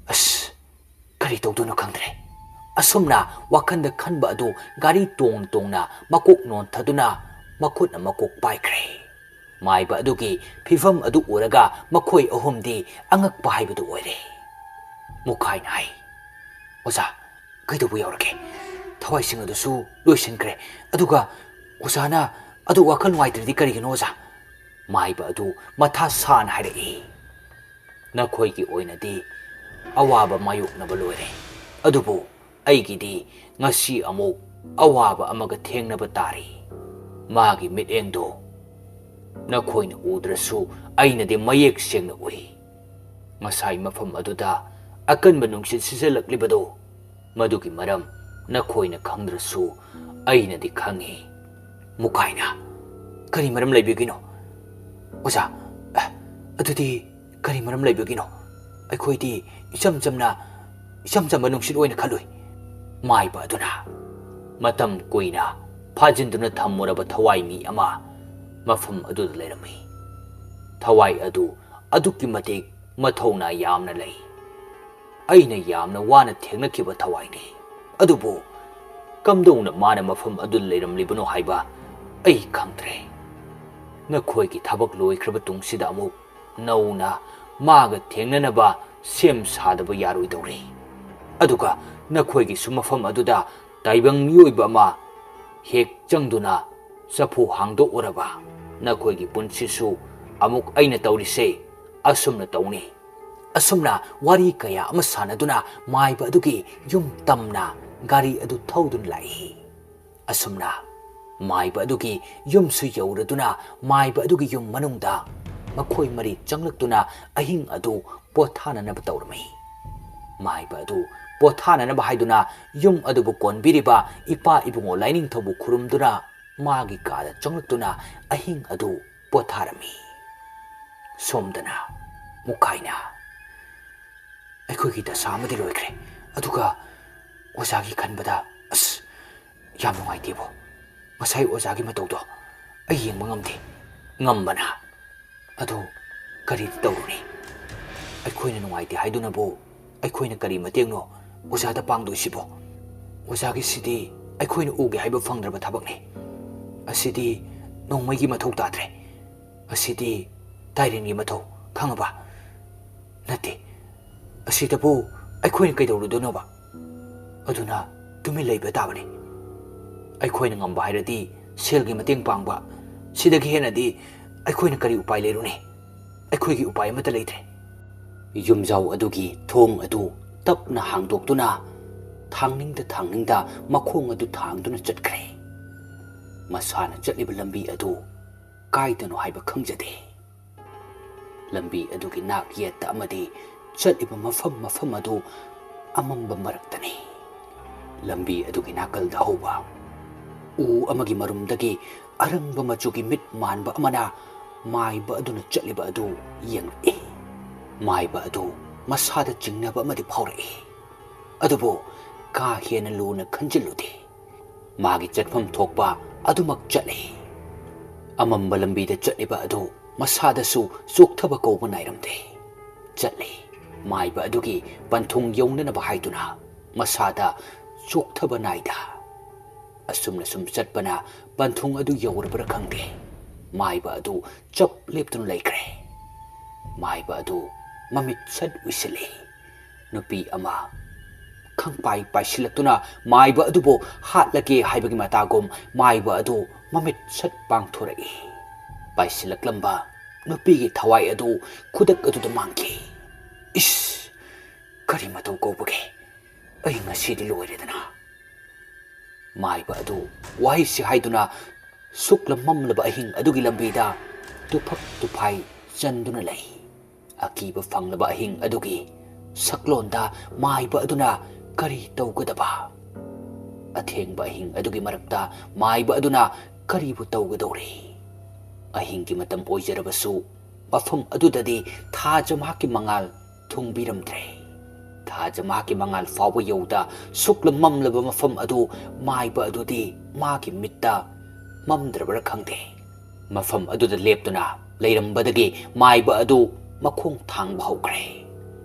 ꯑꯁ, ꯀꯔꯤ ꯇꯧꯗꯣꯏꯅꯣ ꯈꯪꯗ꯭ꯔꯦ꯫ ꯑꯁꯨꯝꯅ ꯋꯥꯈꯜꯗ ꯈꯟꯕ ꯑꯗꯨ ꯒꯥꯔꯤ ꯇꯣꯡ ꯇꯣꯡꯅ ꯃꯀꯣꯛ ꯅꯣꯟꯊꯗꯨꯅ ꯃꯈꯨꯠꯅ ꯃꯀꯣꯛ ꯄꯥꯏꯈ꯭ꯔꯦ꯫ ꯃꯥꯏꯕ ꯑꯗꯨꯒꯤ ꯐꯤꯚꯝ ꯑꯗꯨ ꯎꯔꯒ ꯃꯈꯣꯏ ꯑꯍꯨꯝꯗꯤ ꯑꯉꯛꯄ ꯍꯥꯏꯕꯗꯨ ꯑꯣꯏꯔꯦ꯫ ꯃꯨꯈꯥꯏꯅ ꯍꯥꯏ, "ꯑꯣꯖꯥ, ꯀꯩꯗꯧꯕ ꯌꯥꯎꯔꯒꯦ? ꯊꯋꯥꯏꯁꯤꯡ ꯑꯗꯨꯁꯨ ꯂꯣꯏꯁꯤꯟꯈ꯭ꯔꯦ꯫ ꯑꯗꯨꯒ ꯑꯣꯖꯥꯅ ꯑꯗꯨ ꯋꯥꯈꯜ ꯅꯨꯡꯉꯥꯏꯇ꯭ꯔꯗꯤ ꯀꯔꯤꯒꯤꯅꯣ ꯑꯣꯖꯥ?" ꯃꯥꯏꯕ ꯑꯗꯨ ꯃꯊꯥ ꯁꯥꯅ ꯍꯥꯏꯔꯛꯏ, "ꯅꯈꯣꯏꯒꯤ ꯑꯣꯏꯅꯗꯤ ꯑꯋꯥꯕ ꯃꯥꯌꯣꯛꯅꯕ ꯂꯣꯏꯔꯦ, ꯑꯗꯨꯕꯨ ꯑꯩꯒꯤꯗꯤ ꯉꯁꯤ ꯑꯃꯨꯛ ꯑꯋꯥꯕ ꯑꯃꯒ ꯊꯦꯡꯅꯕ ꯇꯥꯔꯤ꯫ ꯃꯥꯒꯤ ꯃꯤꯠꯌꯦꯡꯗꯣ ꯅꯈꯣꯏꯅ ꯎꯗ꯭ꯔꯁꯨ ꯑꯩꯅꯗꯤ ꯃꯌꯦꯛ ꯁꯦꯡꯅ ꯎꯏ꯫ ꯉꯁꯥꯏ ꯃꯐꯝ ꯑꯗꯨꯗ ꯑꯀꯟꯕ ꯅꯨꯡꯁꯤꯠ ꯁꯤꯖꯤꯜꯂꯛꯂꯤꯕꯗꯣ, ꯃꯗꯨꯒꯤ ꯃꯔꯝ ꯅꯈꯣꯏꯅ ꯈꯪꯗ꯭ꯔꯁꯨ ꯑꯩꯅꯗꯤ ꯈꯪꯏ꯫" ꯃꯨꯀꯥꯏꯅ, "ꯀꯔꯤ ꯃꯔꯝ ꯂꯩꯕꯒꯤꯅꯣ? ꯑꯣꯖꯥ, ꯑ, "ꯑꯗꯨꯗꯤ ꯀꯔꯤ ꯃꯔꯝ ꯂꯩꯕꯒꯤꯅꯣ? ꯑꯩꯈꯣꯏꯗꯤ ꯏꯆꯝ ꯆꯝꯅ, ꯏꯆꯝ ꯆꯝꯕ ꯅꯨꯡꯁꯤꯠ ꯑꯣꯏꯅ ꯈꯜꯂꯨꯏ꯫" ꯃꯥꯏꯕ ꯑꯗꯨꯅ ꯃꯇꯝ ꯀꯨꯏꯅ ꯐꯥꯖꯤꯟꯗꯨꯅ ꯊꯝꯃꯨꯔꯕ ꯊꯋꯥꯏ ꯃꯤ ꯑꯃ ꯃꯐꯝ ꯑꯗꯨꯗ ꯂꯩꯔꯝꯃꯤ꯫ ꯊꯋꯥꯏ ꯑꯗꯨ ꯑꯗꯨꯛꯀꯤ ꯃꯇꯤꯛ ꯃꯊꯧꯅꯥ ꯌꯥꯝꯅ ꯂꯩ꯫ ꯑꯩꯅ ꯌꯥꯝꯅ ꯋꯥꯅ ꯊꯦꯡꯅꯈꯤꯕ ꯊꯋꯥꯏꯅꯤ꯫ ꯑꯗꯨꯕꯨ ꯀꯝꯗꯧꯅ ꯃꯥꯅ ꯃꯐꯝ ꯑꯗꯨꯗ ꯂꯩꯔꯝꯂꯤꯕꯅꯣ ꯍꯥꯏꯕ ꯑꯩ ꯈꯪꯗ꯭ꯔꯦ꯫ ꯅꯈꯣꯏꯒꯤ ꯊꯕꯛ ꯂꯣꯏꯈ꯭ꯔꯕ ꯇꯨꯡꯁꯤꯗ ꯑꯃꯨꯛ ꯅꯧꯅ ꯃꯥꯒ ꯊꯦꯡꯅꯅꯕ ꯁꯦꯝ ꯁꯥꯗꯕ ꯌꯥꯔꯣꯏꯗꯧꯔꯤ꯫ ꯑꯗꯨꯒ ꯅꯈꯣꯏꯒꯤꯁꯨ ꯃꯐꯝ ꯑꯗꯨꯗ ꯇꯥꯏꯕꯪ ꯃꯤꯑꯣꯏꯕ ꯑꯃ ꯍꯦꯛ ꯆꯪꯗꯨꯅ ꯆꯐꯨ ꯍꯥꯡꯗꯣꯛꯎꯔꯕ ꯅꯈꯣꯏꯒꯤ ꯄꯨꯟꯁꯤꯁꯨ ꯑꯃꯨꯛ ꯑꯩꯅ ꯇꯧꯔꯤꯁꯦ ꯑꯁꯨꯝꯅ ꯇꯧꯅꯤ꯫ ꯑꯁꯨꯝꯅ ꯋꯥꯔꯤ ꯀꯌꯥ ꯑꯃ ꯁꯥꯟꯅꯗꯨꯅ ꯃꯥꯏꯕ ꯑꯗꯨꯒꯤ ꯌꯨꯝ ꯇꯝꯅ ꯒꯥꯔꯤ ꯑꯗꯨ ꯊꯧꯗꯨꯅ ꯂꯥꯛꯏ꯫ ꯑꯁꯨꯝꯅ ꯃꯥꯏꯕ ꯑꯗꯨꯒꯤ ꯌꯨꯝꯁꯨ ꯌꯧꯔꯗꯨꯅ ꯃꯥꯏꯕ ꯑꯗꯨꯒꯤ ꯌꯨꯝ ꯃꯅꯨꯡꯗ ꯃꯈꯣꯏ ꯃꯔꯤ ꯆꯪꯂꯛꯇꯨꯅ ꯑꯍꯤꯡ ꯑꯗꯨ ꯄꯣꯊꯥꯅꯅꯕ ꯇꯧꯔꯝꯃꯤ꯫ ꯃꯥꯏꯕ ꯑꯗꯨ ꯄꯣꯊꯥꯅꯅꯕ ꯍꯥꯏꯗꯨꯅ ꯌꯨꯝ ꯑꯗꯨꯕꯨ ꯀꯣꯟꯕꯤꯔꯤꯕ ꯏꯄꯥ ꯏꯕꯨꯡꯉꯣ ꯂꯥꯏꯅꯤꯡꯊꯧꯕꯨ ꯈꯨꯔꯨꯝꯗꯨꯅ ꯃꯥꯒꯤ ꯀꯥꯗ ꯆꯪꯂꯛꯇꯨꯅ ꯑꯍꯤꯡ ꯑꯗꯨ ꯄꯣꯊꯥꯔꯝꯃꯤ꯫ ꯁꯣꯝꯗꯅ ꯃꯨꯈꯥꯏꯅ, "ꯑꯩꯈꯣꯏꯒꯤ ꯗꯁꯥ ꯑꯃꯗꯤ ꯂꯣꯏꯈ꯭ꯔꯦ, ꯑꯗꯨꯒ ꯑꯣꯖꯥꯒꯤ ꯈꯟꯕꯗ ꯑꯁ ꯌꯥꯝ ꯅꯨꯡꯉꯥꯏꯇꯦꯕꯣ꯫ ꯉꯁꯥꯏ ꯑꯣꯖꯥꯒꯤ ꯃꯇꯧꯗꯣ ꯑꯩ ꯌꯦꯡꯕ ꯉꯝꯗꯦ꯫" ꯉꯝꯕꯅ, "ꯑꯗꯨ ꯀꯔꯤꯗꯤ ꯇꯧꯔꯨꯅꯤ? ꯑꯩꯈꯣꯏꯅ ꯅꯨꯡꯉꯥꯏꯇꯦ ꯍꯥꯏꯗꯨꯅꯕꯨ ꯑꯩꯈꯣꯏꯅ ꯀꯔꯤ ꯃꯇꯦꯡꯅꯣ ꯑꯣꯖꯥꯗ ꯄꯥꯡꯗꯣꯏꯁꯤꯕꯣ? ꯑꯣꯖꯥꯒꯤꯁꯤꯗꯤ ꯑꯩꯈꯣꯏꯅ ꯎꯒꯦ ꯍꯥꯏꯕ ꯐꯪꯗ꯭ꯔꯕ ꯊꯕꯛꯅꯤ꯫ ꯑꯁꯤꯗꯤ ꯅꯣꯡꯃꯩꯒꯤ ꯃꯊꯧ ꯇꯥꯗ꯭ꯔꯦ꯫ ꯑꯁꯤꯗꯤ ꯇꯥꯏꯔꯦꯟꯒꯤ ꯃꯊꯧ, ꯈꯪꯉꯕ? ꯅꯠꯇꯦ, ꯑꯁꯤꯗꯕꯨ ꯑꯩꯈꯣꯏꯅ ꯀꯩꯗꯧꯔꯨꯗꯣꯏꯅꯣꯕ? ꯑꯗꯨꯅ ꯇꯨꯃꯤꯟ ꯂꯩꯕ ꯇꯥꯕꯅꯤ꯫ ꯑꯩꯈꯣꯏꯅ ꯉꯝꯕ ꯍꯥꯏꯔꯗꯤ ꯁꯦꯜꯒꯤ ꯃꯇꯦꯡ ꯄꯥꯡꯕ, ꯁꯤꯗꯒꯤ ꯍꯦꯟꯅꯗꯤ ꯑꯩꯈꯣꯏꯅ ꯀꯔꯤ ꯎꯄꯥꯏ ꯂꯩꯔꯨꯅꯤ? ꯑꯩꯈꯣꯏꯒꯤ ꯎꯄꯥꯏ ꯑꯃꯠꯇ ꯂꯩꯇ꯭ꯔꯦ꯫" ꯌꯨꯝꯖꯥꯎ ꯑꯗꯨꯒꯤ ꯊꯣꯡ ꯑꯗꯨ ꯇꯞꯅ ꯍꯥꯡꯗꯣꯛꯇꯨꯅ ꯊꯥꯡꯅꯤꯡꯗ ꯊꯥꯡꯅꯤꯡꯗ ꯃꯈꯣꯡ ꯑꯗꯨ ꯊꯥꯡꯗꯨꯅ ꯆꯠꯈ꯭ꯔꯦ꯫ ꯃꯁꯥꯅ ꯆꯠꯂꯤꯕ ꯂꯝꯕꯤ ꯑꯗꯨ ꯀꯥꯏꯗꯅꯣ ꯍꯥꯏꯕ ꯈꯪꯖꯗꯦ꯫ ꯂꯝꯕꯤ ꯑꯗꯨꯒꯤ ꯅꯥꯛ ꯌꯦꯠꯇ ꯑꯃꯗꯤ ꯆꯠꯂꯤꯕ ꯃꯐꯝ ꯃꯐꯝ ꯑꯗꯨ ꯑꯃꯝꯕ ꯃꯔꯛꯇꯅꯤ꯫ ꯂꯝꯕꯤ ꯑꯗꯨꯒꯤ ꯅꯥꯀꯜꯗ ꯍꯧꯕ ꯎ ꯑꯃꯒꯤ ꯃꯔꯨꯝꯗꯒꯤ ꯑꯔꯪꯕ ꯃꯆꯨꯒꯤ ꯃꯤꯠ ꯃꯥꯟꯕ ꯑꯃꯅ ꯃꯥꯏꯕ ꯑꯗꯨꯅ ꯆꯠꯂꯤꯕ ꯑꯗꯨ ꯌꯦꯡꯂꯛꯏ꯫ ꯃꯥꯏꯕ ꯑꯗꯨ ꯃꯁꯥꯗ ꯆꯤꯡꯅꯕ ꯑꯃꯗꯤ ꯐꯥꯎꯔꯛꯏ꯫ ꯑꯗꯨꯕꯨ ꯀꯥ ꯍꯦꯟꯅ ꯂꯨꯅ ꯈꯟꯖꯤꯜꯂꯨꯗꯦ꯫ ꯃꯥꯒꯤ ꯆꯠꯐꯝ ꯊꯣꯛꯄ ꯑꯗꯨꯃꯛ ꯆꯠꯂꯤ꯫ ꯑꯃꯝꯕ ꯂꯝꯕꯤꯗ ꯆꯠꯂꯤꯕ ꯑꯗꯨ ꯃꯁꯥꯗꯁꯨ ꯆꯣꯛꯊꯕ ꯀꯧꯕ ꯅꯥꯏꯔꯝꯗꯦ꯫ ꯆꯠꯂꯤ꯫ ꯃꯥꯏꯕ ꯑꯗꯨꯒꯤ ꯄꯟꯊꯨꯡ ꯌꯧꯅꯅꯕ ꯍꯥꯏꯗꯨꯅ ꯃꯁꯥꯗ ꯆꯣꯛꯊꯕ ꯅꯥꯏꯗ꯫ ꯑꯁꯨꯝꯅ ꯁꯨꯝ ꯆꯠꯄꯅ ꯄꯟꯊꯨꯡ ꯑꯗꯨ ꯌꯧꯔꯕ꯭ꯔꯥ ꯈꯪꯗꯦ, ꯃꯥꯏꯕ ꯑꯗꯨ ꯆꯞ ꯂꯦꯞꯇꯨꯅ ꯂꯩꯈ꯭ꯔꯦ꯫ ꯃꯥꯏꯕ ꯑꯗꯨ ꯃꯃꯤꯠ ꯁꯠ ꯎꯏꯁꯤꯜꯂꯤ꯫ ꯅꯨꯄꯤ ꯑꯃ ꯈꯪꯄꯥꯏ ꯄꯥꯏꯁꯤꯜꯂꯛꯇꯨꯅ ꯃꯥꯏꯕ ꯑꯗꯨꯕꯨ ꯍꯥꯠꯂꯒꯦ ꯍꯥꯏꯕꯒꯤ ꯃꯇꯥꯒꯨꯝ ꯃꯥꯏꯕ ꯑꯗꯨ ꯃꯃꯤꯠ ꯁꯠ ꯄꯥꯡꯊꯣꯔꯛꯏ꯫ ꯄꯥꯏꯁꯤꯜꯂꯛꯂꯝꯕ ꯅꯨꯄꯤꯒꯤ ꯊꯋꯥꯏ ꯑꯗꯨ ꯈꯨꯗꯛ ꯑꯗꯨꯗ ꯃꯥꯡꯈꯤ꯫ "ꯏꯁ! ꯀꯔꯤ ꯃꯇꯧ ꯀꯧꯕꯒꯦ? ꯑꯩ ꯉꯁꯤꯗꯤ ꯂꯣꯏꯔꯦꯗꯅ!" ꯃꯥꯏꯕ ꯑꯗꯨ ꯋꯥꯍꯩꯁꯤ ꯍꯥꯏꯗꯨꯅ ꯁꯨꯛꯂꯝ ꯃꯝꯂꯕ ꯑꯍꯤꯡ ꯑꯗꯨꯒꯤ ꯂꯝꯕꯤꯗ ꯇꯨꯐꯛ ꯇꯨꯐꯥꯏ ꯆꯟꯗꯨꯅ ꯂꯩ꯫ ꯑꯀꯤꯕ ꯐꯪꯂꯕ ꯑꯍꯤꯡ ꯑꯗꯨꯒꯤ ꯁꯛꯂꯣꯟꯗ ꯃꯥꯏꯕ ꯑꯗꯨꯅ ꯀꯔꯤ ꯇꯧꯒꯗꯕ? ꯑꯊꯦꯡꯕ ꯑꯍꯤꯡ ꯑꯗꯨꯒꯤ ꯃꯔꯛꯇ ꯃꯥꯏꯕ ꯑꯗꯨꯅ ꯀꯔꯤꯕꯨ ꯇꯧꯒꯗꯧꯔꯤ? ꯑꯍꯤꯡꯒꯤ ꯃꯇꯝ ꯑꯣꯏꯖꯔꯕꯁꯨ ꯃꯐꯝ ꯑꯗꯨꯗꯗꯤ ꯊꯥꯖ ꯃꯍꯥꯛꯀꯤ ꯃꯉꯥꯜ ꯊꯨꯡꯕꯤꯔꯝꯗ꯭ꯔꯦ꯫ ꯊꯥꯖ ꯃꯍꯥꯛꯀꯤ ꯃꯉꯥꯜ ꯐꯥꯎꯕ ꯌꯧꯗ ꯁꯨꯛꯂꯝ ꯃꯝꯂꯕ ꯃꯐꯝ ꯑꯗꯨ ꯃꯥꯏꯕ ꯑꯗꯨꯗꯤ ꯃꯥꯒꯤ ꯃꯤꯠꯇ ꯃꯝꯗ꯭ꯔꯕ꯭ꯔꯥ ꯈꯪꯗꯦ꯫ ꯃꯐꯝ ꯑꯗꯨꯗ ꯂꯦꯞꯇꯨꯅ ꯂꯩꯔꯝꯕꯗꯒꯤ ꯃꯥꯏꯕ ꯑꯗꯨ ꯃꯈꯣꯡ ꯊꯥꯡꯕ ꯍꯧꯈ꯭ꯔꯦ꯫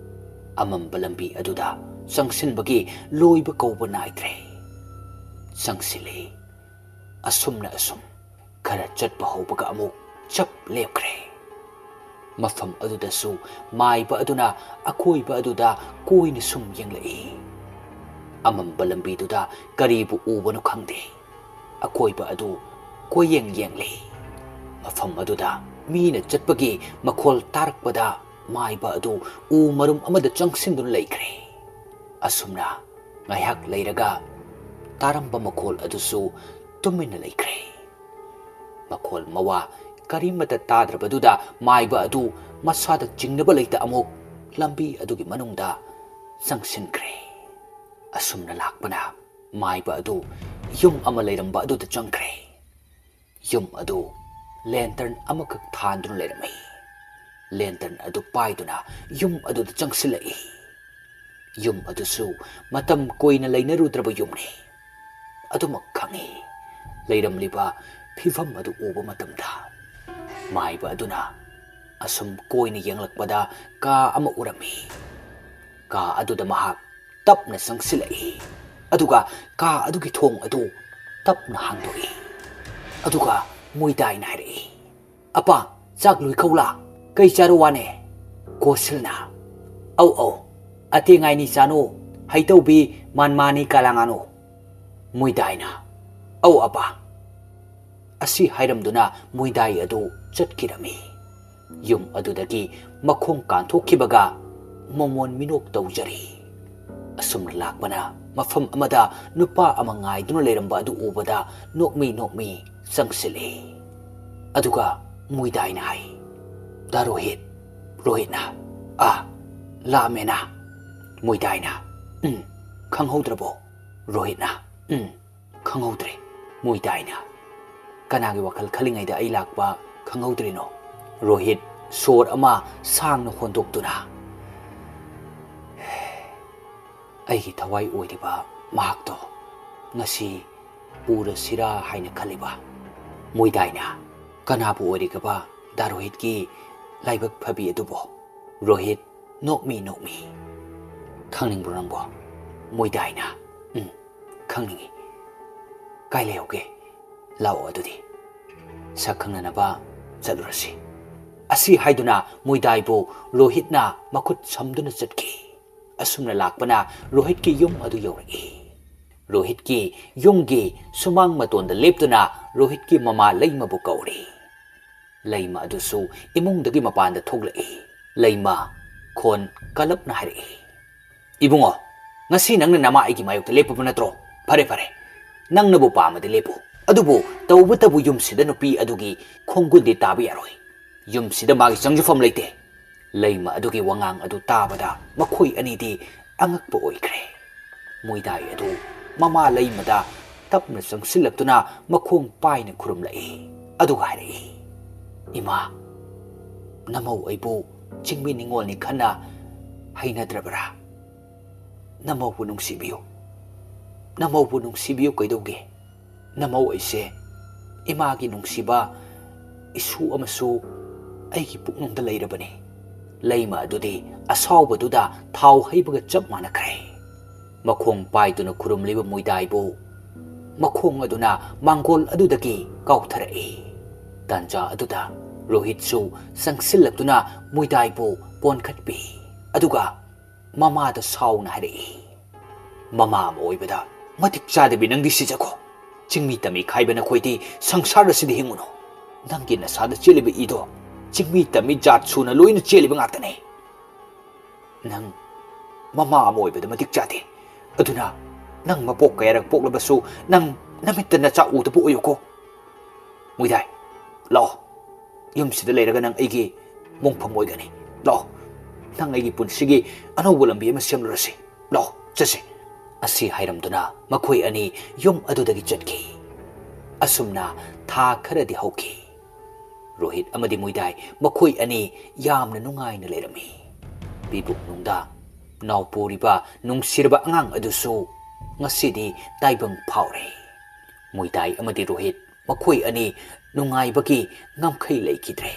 ꯑꯃꯝꯕ ꯂꯝꯕꯤ ꯑꯗꯨꯗ ꯆꯪꯁꯤꯟꯕꯒꯤ ꯂꯣꯏꯕ ꯀꯧꯕ ꯅꯥꯏꯗ꯭ꯔꯦ꯫ ꯆꯪꯁꯤꯜꯂꯤ꯫ ꯑꯁꯨꯝꯅ ꯑꯁꯨꯝ ꯈꯔ ꯆꯠꯄ ꯍꯧꯕꯒ ꯑꯃꯨꯛ ꯆꯞ ꯂꯦꯞꯈ꯭ꯔꯦ꯫ ꯃꯐꯝ ꯑꯗꯨꯗꯁꯨ ꯃꯥꯏꯕ ꯑꯗꯨꯅ ꯑꯀꯣꯏꯕ ꯑꯗꯨꯗ ꯀꯣꯏꯅ ꯁꯨꯝ ꯌꯦꯡꯂꯛꯏ꯫ ꯑꯃꯝꯕ ꯂꯝꯕꯤꯗꯨꯗ ꯀꯔꯤꯕꯨ ꯎꯕꯅꯣ ꯈꯪꯗꯦ꯫ ꯑꯀꯣꯏꯕ ꯑꯗꯨ ꯀꯣꯏꯌꯦꯡ ꯌꯦꯡꯂꯤ꯫ ꯃꯐꯝ ꯑꯗꯨꯗ ꯃꯤꯅ ꯆꯠꯄꯒꯤ ꯃꯈꯣꯜ ꯇꯥꯔꯛꯄꯗ ꯃꯥꯏꯕ ꯑꯗꯨ ꯎ ꯃꯔꯨꯝ ꯑꯃꯗ ꯆꯪꯁꯤꯟꯗꯨꯅ ꯂꯩꯈ꯭ꯔꯦ꯫ ꯑꯁꯨꯝꯅ ꯉꯥꯏꯍꯥꯛ ꯂꯩꯔꯒ ꯇꯥꯔꯝꯕ ꯃꯈꯣꯜ ꯑꯗꯨꯁꯨ ꯇꯨꯃꯤꯟꯅ ꯂꯩꯈ꯭ꯔꯦ꯫ ꯃꯈꯣꯜ ꯃꯋꯥ ꯀꯔꯤꯃꯠꯇ ꯇꯥꯗ꯭ꯔꯕꯗꯨꯗ ꯃꯥꯏꯕ ꯑꯗꯨ ꯃꯁꯥꯗ ꯆꯤꯡꯅꯕ ꯂꯩꯇ ꯑꯃꯨꯛ ꯂꯝꯕꯤ ꯑꯗꯨꯒꯤ ꯃꯅꯨꯡꯗ ꯆꯪꯁꯤꯟꯈ꯭ꯔꯦ꯫ ꯑꯁꯨꯝꯅ ꯂꯥꯛꯄꯅ ꯃꯥꯏꯕ ꯑꯗꯨ ꯌꯨꯝ ꯑꯃ ꯂꯩꯔꯝꯕ ꯑꯗꯨꯗ ꯆꯪꯈ꯭ꯔꯦ꯫ ꯌꯨꯝ ꯑꯗꯨ ꯂꯦꯟꯇꯔꯟ ꯑꯃꯈꯛ ꯊꯥꯟꯗꯨꯅ ꯂꯩꯔꯝꯃꯤ꯫ ꯂꯦꯟꯇꯔꯟ ꯑꯗꯨ ꯄꯥꯏꯗꯨꯅ ꯌꯨꯝ ꯑꯗꯨꯗ ꯆꯪꯁꯤꯜꯂꯛꯏ꯫ ꯌꯨꯝ ꯑꯗꯨꯁꯨ ꯃꯇꯝ ꯀꯨꯏꯅ ꯂꯩꯅꯔꯨꯗ꯭ꯔꯕ ꯌꯨꯝꯅꯤ꯫ ꯑꯗꯨꯃꯛ ꯈꯪꯏ꯫ ꯂꯩꯔꯝꯂꯤꯕ ꯐꯤꯚꯝ ꯑꯗꯨ ꯎꯕ ꯃꯇꯝꯗ ꯃꯥꯏꯕ ꯑꯗꯨꯅ ꯑꯁꯨꯝ ꯀꯣꯏꯅ ꯌꯦꯡꯂꯛꯄꯗ ꯀꯥ ꯑꯃ ꯎꯔꯝꯃꯤ꯫ ꯀꯥ ꯑꯗꯨꯗ ꯃꯍꯥꯛ ꯇꯞꯅ ꯆꯪꯁꯤꯜꯂꯛꯏ꯫ ꯑꯗꯨꯒ ꯀꯥ ꯑꯗꯨꯒꯤ ꯊꯣꯡ ꯑꯗꯨ ꯇꯞꯅ ꯍꯥꯡꯗꯣꯛꯏ꯫ ꯑꯗꯨꯒ ꯃꯣꯏꯗꯥꯏꯅ ꯍꯥꯏꯔꯛꯏ, "ꯑꯄꯥ, ꯆꯥꯛ ꯂꯣꯏꯈꯧꯂꯥ? ꯀꯩ ꯆꯥꯔꯨ ꯋꯥꯅꯦ?" ꯀꯣꯁꯤꯜꯅ, "ꯑꯧ ꯑꯧ, ꯑꯇꯦꯡ ꯑꯥꯏꯅꯤ ꯆꯥꯅꯨ, ꯍꯩꯇꯧꯕꯤ ꯃꯥꯟꯃꯥꯅꯤ ꯀꯥꯂꯥꯉꯥꯅꯨ?" ꯃꯣꯏꯗꯥꯏꯅ, "ꯑꯧ ꯑꯄꯥ"꯫ ꯑꯁꯤ ꯍꯥꯏꯔꯝꯗꯨꯅ ꯃꯣꯏꯗꯥꯏ ꯑꯗꯨ ꯆꯠꯈꯤꯔꯝꯃꯤ꯫ ꯌꯨꯝ ꯑꯗꯨꯗꯒꯤ ꯃꯈꯣꯡ ꯀꯥꯟꯊꯣꯛꯈꯤꯕꯒ ꯃꯣꯃꯣꯟ ꯃꯤꯅꯣꯛ ꯇꯧꯖꯔꯤ꯫ ꯑꯁꯨꯝꯅ ꯂꯥꯛꯄꯅ ꯃꯐꯝ ꯑꯃꯗ ꯅꯨꯄꯥ ꯑꯃ ꯉꯥꯏꯗꯨꯅ ꯂꯩꯔꯝꯕ ꯑꯗꯨ ꯎꯕꯗ ꯅꯣꯛꯃꯤ ꯅꯣꯛꯃꯤ ꯆꯪꯁꯤꯜꯂꯤ꯫ ꯑꯗꯨꯒ ꯃꯣꯏꯗꯥꯏꯅ ꯍꯥꯏ, "ꯗꯥ ꯔꯣꯍꯤꯠ?" ꯔꯣꯍꯤꯠꯅ, "ꯑꯥ, ꯂꯥꯛꯑꯝꯃꯦꯅ?" ꯃꯣꯏꯗꯥꯏꯅ, "ꯎꯝ, ꯈꯪꯍꯧꯗ꯭ꯔꯕꯣ?" ꯔꯣꯍꯤꯠꯅ, "ꯎꯝ, ꯈꯪꯍꯧꯗ꯭ꯔꯦ꯫" ꯃꯣꯏꯗꯥꯏꯅ, "ꯀꯅꯥꯒꯤ ꯋꯥꯈꯜ ꯈꯜꯂꯤꯉꯩꯗ ꯑꯩ ꯂꯥꯛꯄ ꯈꯪꯍꯧꯗ꯭ꯔꯤꯅꯣ?" ꯔꯣꯍꯤꯠ ꯁꯣꯔ ꯑꯃ ꯁꯥꯡꯅ ꯍꯣꯟꯗꯣꯛꯇꯨꯅ, "ꯑꯩꯒꯤ ꯊꯋꯥꯏ ꯑꯣꯏꯔꯤꯕ ꯃꯍꯥꯛꯇꯣ ꯉꯁꯤ ꯎꯔꯁꯤꯔꯥ ꯍꯥꯏꯅ ꯈꯜꯂꯤꯕ꯫" ꯃꯣꯏꯗꯥꯏꯅ, "ꯀꯅꯥꯕꯨ ꯑꯣꯏꯔꯤꯒꯕ ꯗꯥ ꯔꯣꯍꯤꯠꯀꯤ ꯂꯥꯏꯕꯛ ꯐꯕꯤ ꯑꯗꯨꯕꯣ?" ꯔꯣꯍꯤꯠ ꯅꯣꯛꯃꯤ ꯅꯣꯛꯃꯤ, "ꯈꯪꯅꯤꯡꯕ꯭ꯔꯣ ꯅꯪꯕꯣ?" ꯃꯣꯏꯗꯥꯏꯅ, "ꯎꯝ, ꯈꯪꯅꯤꯡꯉꯤ꯫" "ꯀꯥꯏ ꯂꯩꯍꯧꯒꯦ? ꯂꯥꯛꯑꯣ ꯑꯗꯨꯗꯤ ꯁꯛ ꯈꯪꯅꯅꯕ ꯆꯠꯂꯨꯔꯁꯤ꯫" ꯑꯁꯤ ꯍꯥꯏꯗꯨꯅ ꯃꯣꯏꯗꯥꯏꯕꯨ ꯔꯣꯍꯤꯠꯅ ꯃꯈꯨꯠ ꯁꯝꯗꯨꯅ ꯆꯠꯈꯤ꯫ ꯑꯁꯨꯝꯅ ꯂꯥꯛꯄꯅ ꯔꯣꯍꯤꯠꯀꯤ ꯌꯨꯝ ꯑꯗꯨ ꯌꯧꯔꯛꯏ꯫ ꯔꯣꯍꯤꯠꯀꯤ ꯌꯨꯝꯒꯤ ꯁꯨꯃꯥꯡ ꯃꯇꯣꯟꯗ ꯂꯦꯞꯇꯨꯅ ꯔꯣꯍꯤꯠꯀꯤ ꯃꯃꯥ ꯂꯩꯃꯕꯨ ꯀꯧꯔꯤ꯫ ꯂꯩꯃ ꯑꯗꯨꯁꯨ ꯏꯃꯨꯡꯗꯒꯤ ꯃꯄꯥꯟꯗ ꯊꯣꯛꯂꯛꯏ꯫ ꯂꯩꯃ ꯈꯣꯟ ꯀꯜꯂꯞꯅ ꯍꯥꯏꯔꯛꯏ, "ꯏꯕꯨꯡꯉꯣ, ꯉꯁꯤ ꯅꯪꯅ ꯅꯃꯥ ꯑꯩꯒꯤ ꯃꯥꯌꯣꯛꯇ ꯂꯦꯞꯄꯕ ꯅꯠꯇ꯭ꯔꯣ? ꯐꯔꯦ, ꯐꯔꯦ, ꯅꯪꯅꯕꯨ ꯄꯥꯝꯃꯗꯤ ꯂꯦꯞꯄꯨ꯫ ꯑꯗꯨꯕꯨ ꯇꯧꯕꯇꯕꯨ ꯌꯨꯝꯁꯤꯗ ꯅꯨꯄꯤ ꯑꯗꯨꯒꯤ ꯈꯣꯡꯒꯨꯜꯗꯤ ꯇꯥꯕ ꯌꯥꯔꯣꯏ꯫ ꯌꯨꯝꯁꯤꯗ ꯃꯥꯒꯤ ꯆꯪꯖꯐꯝ ꯂꯩꯇꯦ꯫" ꯂꯩꯃ ꯑꯗꯨꯒꯤ ꯋꯥꯉꯥꯡ ꯑꯗꯨ ꯇꯥꯕꯗ ꯃꯈꯣꯏ ꯑꯅꯤꯗꯤ ꯑꯉꯛꯄ ꯑꯣꯏꯈ꯭ꯔꯦ꯫ ꯃꯣꯏꯗꯥꯏ ꯑꯗꯨ ꯃꯃꯥ ꯂꯩꯃꯗ ꯇꯞꯅ ꯆꯪꯁꯤꯜꯂꯛꯇꯨꯅ ꯃꯈꯣꯡ ꯄꯥꯏꯅ ꯈꯨꯔꯨꯝꯂꯛꯏ꯫ ꯑꯗꯨꯒ ꯍꯥꯏꯔꯛꯏ, "ꯏꯃꯥ, ꯅꯃꯧ ꯑꯩꯕꯨ ꯆꯤꯡꯃꯤ ꯅꯤꯉꯣꯜꯅꯤ ꯈꯟꯅ ꯍꯩꯅꯗ꯭ꯔꯕꯔꯥ? ꯅꯃꯧꯕꯨ ꯅꯨꯡꯁꯤꯕꯤꯌꯨ, ꯅꯃꯧꯕꯨ ꯅꯨꯡꯁꯤꯕꯤꯌꯨ꯫ ꯀꯩꯗꯧꯒꯦ? ꯅꯃꯧ ꯑꯩꯁꯦ ꯏꯃꯥꯒꯤ ꯅꯨꯡꯁꯤꯕ ꯏꯁꯨ ꯑꯃꯁꯨ ꯑꯩꯒꯤ ꯄꯨꯛꯅꯨꯡꯗ ꯂꯩꯔꯕꯅꯤ꯫ ꯂꯩꯃ ꯑꯗꯨꯗꯤ ꯑꯁꯥꯎꯕꯗꯨꯗ ꯊꯥꯎ ꯍꯩꯕꯒ ꯆꯞ ꯃꯥꯟꯅꯈ꯭ꯔꯦ"꯫ ꯃꯈꯣꯡ ꯄꯥꯏꯗꯨꯅ ꯈꯨꯔꯨꯝꯂꯤꯕ ꯃꯨꯏꯗꯥꯏꯕꯨ ꯃꯈꯣꯡ ꯑꯗꯨꯅ ꯃꯥꯡꯒꯣꯜ ꯑꯗꯨꯗꯒꯤ ꯀꯥꯎꯊꯔꯛꯏ꯫ ꯇꯥꯟꯖꯥ ꯑꯗꯨꯗ ꯔꯣꯍꯤꯠꯁꯨ ꯆꯪꯁꯤꯜꯂꯛꯇꯨꯅ ꯃꯨꯏꯗꯥꯏꯕꯨ ꯀꯣꯟꯈꯠꯄꯤ꯫ ꯑꯗꯨꯒ ꯃꯃꯥꯗ ꯁꯥꯎꯅ ꯍꯥꯏꯔꯛꯏ, "ꯃꯃꯥ ꯑꯃ ꯑꯣꯏꯕꯗ ꯃꯇꯤꯛ ꯆꯥꯗꯕꯤ ꯅꯪꯗꯤ ꯁꯤꯖꯈꯣ꯫ ꯆꯤꯡꯃꯤ ꯇꯝꯃꯤ ꯈꯥꯏꯕ ꯅꯈꯣꯏꯗꯤ ꯁꯪꯁꯥꯔ ꯑꯁꯤꯗ ꯍꯤꯡꯉꯨꯅꯣ꯫ ꯅꯪꯒꯤ ꯅꯁꯥꯗ ꯆꯦꯜꯂꯤꯕ ꯏꯗꯣ ꯆꯤꯡꯃꯤ ꯇꯝꯃꯤ ꯖꯥꯠ ꯁꯨꯅ ꯂꯣꯏꯅ ꯆꯦꯜꯂꯤꯕ ꯉꯥꯛꯇꯅꯦ꯫ ꯅꯪ ꯃꯃꯥ ꯑꯃ ꯑꯣꯏꯕꯗ ꯃꯇꯤꯛ ꯆꯥꯗꯦ꯫ ꯑꯗꯨꯅ ꯅꯪ ꯃꯄꯣꯛ ꯀꯌꯥꯔꯛ ꯄꯣꯛꯂꯕꯁꯨ ꯅꯪ ꯅꯃꯤꯠꯇ ꯅꯆꯥ ꯎꯗꯕ ꯑꯣꯏꯌꯨꯀꯣ꯫ ꯃꯨꯏꯗꯥꯏ, ꯂꯥꯛꯑꯣ꯫ ꯌꯨꯝꯁꯤꯗ ꯂꯩꯔꯒ ꯅꯪ ꯑꯩꯒꯤ ꯃꯣꯡꯐꯝ ꯑꯣꯏꯒꯅꯤ꯫ ꯂꯥꯛꯑꯣ, ꯅꯪ ꯑꯩꯒꯤ ꯄꯨꯟꯁꯤꯒꯤ ꯑꯅꯧꯕ ꯂꯝꯕꯤ ꯑꯃ ꯁꯦꯝꯂꯨꯔꯁꯤ꯫ ꯂꯥꯛꯑꯣ, ꯆꯠꯁꯤ"꯫ ꯑꯁꯤ ꯍꯥꯏꯔꯝꯗꯨꯅ ꯃꯈꯣꯏ ꯑꯅꯤ ꯌꯨꯝ ꯑꯗꯨꯗꯒꯤ ꯆꯠꯈꯤ꯫ ꯑꯁꯨꯝꯅ ꯊꯥ ꯈꯔꯗꯤ ꯍꯧꯈꯤ꯫ ꯔꯣꯍꯤꯠ ꯑꯃꯗꯤ ꯃꯨꯏꯗꯥꯏ ꯃꯈꯣꯏ ꯑꯅꯤ ꯌꯥꯝꯅ ꯅꯨꯡꯉꯥꯏꯅ ꯂꯩꯔꯝꯃꯤ꯫ ꯄꯤꯕꯨꯛꯅꯨꯡꯗ ꯅꯥꯎꯄꯣꯔꯤꯕ ꯅꯨꯡꯁꯤꯔꯕ ꯑꯉꯥꯡ ꯑꯗꯨꯁꯨ ꯉꯁꯤꯗꯤ ꯇꯥꯏꯕꯪ ꯐꯥꯎꯔꯦ꯫ ꯃꯨꯏꯗꯥꯏ ꯑꯃꯗꯤ ꯔꯣꯍꯤꯠ ꯃꯈꯣꯏ ꯑꯅꯤ ꯅꯨꯡꯉꯥꯏꯕꯒꯤ ꯉꯝꯈꯩ ꯂꯩꯈꯤꯗ꯭ꯔꯦ꯫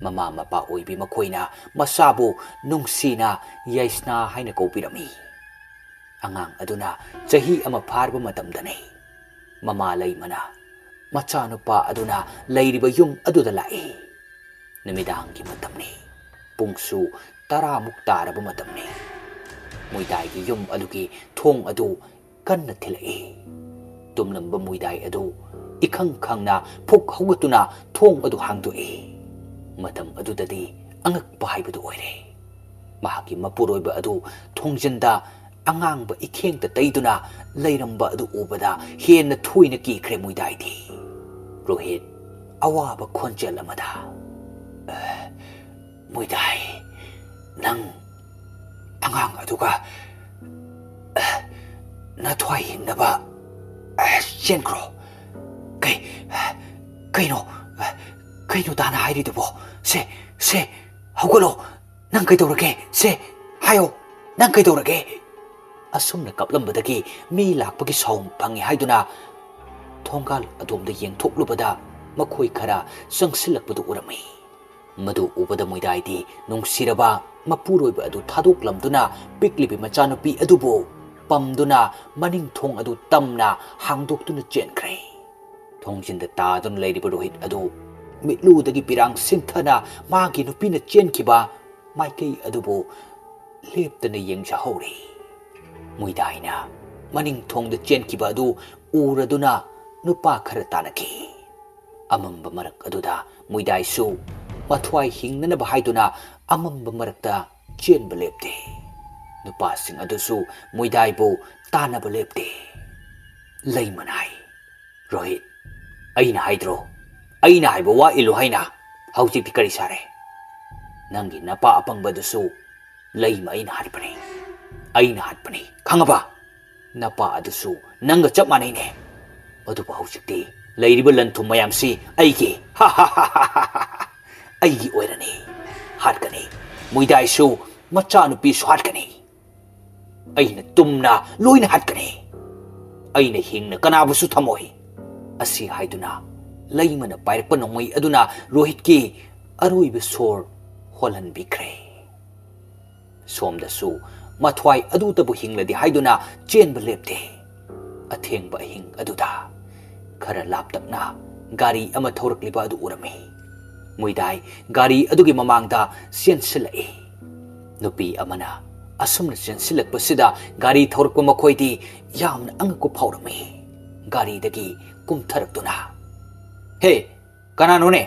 ꯃꯃꯥ ꯃꯄꯥ ꯑꯣꯏꯕꯤ ꯃꯈꯣꯏꯅ ꯃꯆꯥꯕꯨ ꯅꯨꯡꯁꯤꯅ ꯌꯥꯏꯁꯅꯥ ꯍꯥꯏꯅ ꯀꯧꯕꯤꯔꯝꯃꯤ꯫ ꯑꯉꯥꯡ ꯑꯗꯨꯅ ꯆꯍꯤ ꯑꯃ ꯐꯥꯔꯕ ꯃꯇꯝꯗꯅꯤ ꯃꯃꯥ ꯂꯩꯃꯅ ꯃꯆꯥꯅꯨꯄꯥ ꯑꯗꯨꯅ ꯂꯩꯔꯤꯕ ꯌꯨꯝ ꯑꯗꯨꯗ ꯂꯥꯛꯏ꯫ ꯅꯨꯃꯤꯗꯥꯡꯒꯤ ꯃꯇꯝꯅꯤ꯫ ꯄꯨꯡꯁꯨ ꯇꯔꯥꯃꯨꯛ ꯇꯥꯔꯕ ꯃꯇꯝꯅꯤ꯫ ꯃꯨꯏꯗꯥꯏꯒꯤ ꯌꯨꯝ ꯑꯗꯨꯒꯤ ꯊꯣꯡ ꯑꯗꯨ ꯀꯟꯅ ꯊꯤꯜꯂꯛꯏ꯫ ꯇꯨꯝꯂꯝꯕ ꯃꯨꯏꯗꯥꯏ ꯑꯗꯨ ꯏꯈꯪ ꯈꯪꯅ ꯐꯨꯛ ꯍꯧꯒꯠꯇꯨꯅ ꯊꯣꯡ ꯑꯗꯨ ꯍꯥꯡꯗꯣꯛꯏ꯫ ꯃꯇꯝ ꯑꯗꯨꯗꯗꯤ ꯑꯉꯛꯄ ꯍꯥꯏꯕꯗꯨ ꯑꯣꯏꯔꯦ꯫ ꯃꯍꯥꯛꯀꯤ ꯃꯄꯨꯔꯣꯏꯕ ꯑꯗꯨ ꯊꯣꯡꯖꯤꯟꯗ ꯑꯉꯥꯡꯕ ꯏꯈꯦꯡꯇ ꯇꯩꯗꯨꯅ ꯂꯩꯔꯝꯕ ꯑꯗꯨ ꯎꯕꯗ ꯍꯦꯟꯅ ꯊꯣꯏꯅ ꯀꯤꯈ꯭ꯔꯦ ꯃꯨꯏꯗꯥꯏꯗꯤ꯫ ꯔꯣꯍꯤꯠ ꯑꯋꯥꯕ ꯈꯣꯟꯖꯦꯜ ꯑꯃꯗ, "ꯑ, ꯃꯨꯏꯗꯥꯏ, ꯅꯪ ꯑꯉꯥꯡ ꯑꯗꯨꯒ, ꯑ, ꯅꯊ꯭ꯋꯥꯏ ꯍꯤꯡꯅꯕ, ꯑ, ꯆꯦꯟꯈ꯭ꯔꯣ꯫ ꯀꯩ, ꯑ, "ꯀꯩꯅꯣ? ꯀꯩꯅꯣ ꯇꯥꯅ ꯍꯥꯏꯔꯤꯗꯨꯕꯣ? ꯁꯦ, ꯁꯦ, ꯍꯧꯒꯠꯂꯣ꯫ ꯅꯪ ꯀꯩꯗꯧꯔꯒꯦ? ꯁꯦ, ꯍꯥꯏꯌꯣ꯫ ꯅꯪ ꯀꯩꯗꯧꯔꯒꯦ?" ꯑꯁꯨꯝꯅ ꯀꯞꯂꯝꯕꯗꯒꯤ ꯃꯤ ꯂꯥꯛꯄꯒꯤ ꯁꯥꯎꯟ ꯐꯪꯉꯤ ꯍꯥꯏꯗꯨꯅ ꯊꯣꯡꯒꯥꯜ ꯑꯗꯣꯝꯗ ꯌꯦꯡꯊꯣꯛꯂꯨꯕꯗ ꯃꯈꯣꯏ ꯈꯔ ꯆꯪꯁꯤꯜꯂꯛꯄꯗꯨ ꯎꯔꯝꯃꯤ꯫ ꯃꯗꯨ ꯎꯕꯗ ꯃꯣꯏꯗꯥꯏꯗꯤ ꯅꯨꯡꯁꯤꯔꯕ ꯃꯄꯨꯔꯣꯏꯕ ꯑꯗꯨ ꯊꯥꯗꯣꯛꯂꯝꯗꯨꯅ ꯄꯤꯛꯂꯤꯕꯤ ꯃꯆꯥꯅꯨꯄꯤ ꯑꯗꯨꯕꯨ ꯄꯝꯗꯨꯅ ꯃꯅꯤꯡ ꯊꯣꯡ ꯑꯗꯨ ꯇꯝꯅ ꯍꯥꯡꯗꯣꯛꯇꯨꯅ ꯆꯦꯟꯈ꯭ꯔꯦ꯫ ꯊꯣꯡꯖꯤꯟꯗ ꯇꯥꯗꯨꯅ ꯂꯩꯔꯤꯕ ꯔꯣꯍꯤꯠ ꯑꯗꯨ ꯃꯤꯠꯂꯨꯗꯒꯤ ꯄꯤꯔꯥꯡ ꯁꯤꯟꯊꯅ ꯃꯥꯒꯤ ꯅꯨꯄꯤꯅ ꯆꯦꯟꯈꯤꯕ ꯃꯥꯏꯀꯩ ꯑꯗꯨꯕꯨ ꯂꯦꯞꯇꯅ ꯌꯦꯡꯖꯍꯧꯔꯤ꯫ ꯃꯣꯏꯗꯥꯏꯅ ꯃꯅꯤꯡ ꯊꯣꯡꯗ ꯆꯦꯟꯈꯤꯕ ꯑꯗꯨ ꯎꯔꯗꯨꯅ ꯅꯨꯄꯥ ꯈꯔ ꯇꯥꯅꯈꯤ꯫ ꯑꯃꯝꯕ ꯃꯔꯛ ꯑꯗꯨꯗ ꯃꯣꯏꯗꯥꯏꯁꯨ ꯃꯊ꯭ꯋꯥꯏ ꯍꯤꯡꯅꯅꯕ ꯍꯥꯏꯗꯨꯅ ꯑꯃꯝꯕ ꯃꯔꯛꯇ ꯆꯦꯟꯕ ꯂꯦꯞꯇꯦ꯫ ꯅꯨꯄꯥꯁꯤꯡ ꯑꯗꯨꯁꯨ ꯃꯣꯏꯗꯥꯏꯕꯨ ꯇꯥꯟꯅꯕ ꯂꯦꯞꯇꯦ꯫ ꯂꯩꯃꯅ ꯍꯥꯏ, "ꯔꯣꯍꯤꯠ, ꯑꯩꯅ ꯍꯥꯏꯗ꯭ꯔꯣ? ꯑꯩꯅ ꯍꯥꯏꯕ ꯋꯥ ꯏꯜꯂꯨ ꯍꯥꯏꯅ꯫ ꯍꯧꯖꯤꯛꯇꯤ ꯀꯔꯤ ꯁꯥꯔꯦ? ꯅꯪꯒꯤ ꯅꯄꯥ ꯑꯄꯪꯕꯗꯨꯁꯨ ꯂꯩꯃ ꯑꯩꯅ ꯍꯥꯠꯄꯅꯤ꯫ ꯑꯩꯅ ꯍꯥꯠꯄꯅꯤ, ꯈꯪꯉꯕ? ꯅꯄꯥ ꯑꯗꯨꯁꯨ ꯅꯪꯒ ꯆꯞ ꯃꯥꯟꯅꯩꯅꯦ꯫ ꯑꯗꯨꯕꯨ ꯍꯧꯖꯤꯛꯇꯤ ꯂꯩꯔꯤꯕ ꯂꯟ ꯊꯨꯝ ꯃꯌꯥꯝꯁꯤ ꯑꯩꯒꯤ, ꯑꯩꯒꯤ ꯑꯣꯏꯔꯅꯤ꯫ ꯍꯥꯠꯀꯅꯤ꯫ ꯃꯣꯏꯗꯥꯏꯁꯨ, ꯃꯆꯥꯅꯨꯄꯤꯁꯨ ꯍꯥꯠꯀꯅꯤ꯫ ꯑꯩꯅ ꯇꯨꯝꯅ ꯂꯣꯏꯅ ꯍꯥꯠꯀꯅꯤ꯫ ꯑꯩꯅ ꯍꯤꯡꯅ ꯀꯅꯥꯕꯨꯁꯨ ꯊꯝꯃꯣꯏ꯫" ꯑꯁꯤ ꯍꯥꯏꯗꯨꯅ ꯂꯩꯃꯅ ꯄꯥꯏꯔꯛꯄ ꯅꯣꯡꯃꯩ ꯑꯗꯨꯅ ꯔꯣꯍꯤꯠꯀꯤ ꯑꯔꯣꯏꯕ ꯁꯣꯔ ꯍꯣꯜꯍꯟꯕꯤꯈ꯭ꯔꯦ꯫ ꯁꯣꯝꯗꯁꯨ ꯃꯊ꯭ꯋꯥꯏ ꯑꯗꯨꯇꯕꯨ ꯍꯤꯡꯂꯗꯤ ꯍꯥꯏꯗꯨꯅ ꯆꯦꯟꯕ ꯂꯦꯞꯇꯦ꯫ ꯑꯊꯦꯡꯕ ꯑꯍꯤꯡ ꯑꯗꯨꯗ ꯈꯔ ꯂꯥꯞꯇꯛꯅ ꯒꯥꯔꯤ ꯑꯃ ꯊꯧꯔꯛꯂꯤꯕ ꯑꯗꯨ ꯎꯔꯝꯃꯤ꯫ ꯃꯣꯏꯗꯥꯏ ꯒꯥꯔꯤ ꯑꯗꯨꯒꯤ ꯃꯃꯥꯡꯗ ꯆꯦꯟꯁꯤꯜꯂꯛꯏ꯫ ꯅꯨꯄꯤ ꯑꯃꯅ ꯑꯁꯨꯝꯅ ꯆꯦꯟꯁꯤꯜꯂꯛꯄꯁꯤꯗ ꯒꯥꯔꯤ ꯊꯧꯔꯛꯄ ꯃꯈꯣꯏꯗꯤ ꯌꯥꯝꯅ ꯑꯉꯛꯄ ꯐꯥꯎꯔꯝꯃꯤ꯫ ꯒꯥꯔꯤꯗꯒꯤ ꯀꯨꯝꯊꯔꯛꯇꯨꯅ, "ꯍꯦ, ꯀꯅꯥꯅꯣꯅꯦ?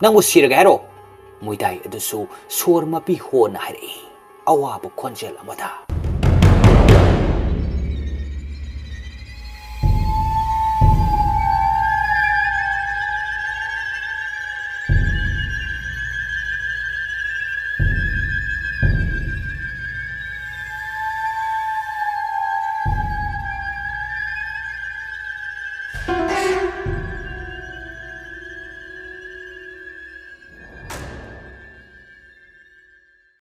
ꯅꯪꯕꯨ ꯁꯤꯔꯒꯦ ꯍꯥꯏꯔꯣ?" ꯃꯣꯏꯗꯥꯏ ꯑꯗꯨꯁꯨ ꯁꯣꯔ ꯃꯄꯤ ꯍꯣꯟꯅ ꯍꯥꯏꯔꯛꯏ, ꯑꯋꯥꯕ ꯈꯣꯟꯖꯦꯜ ꯑꯃꯗ꯫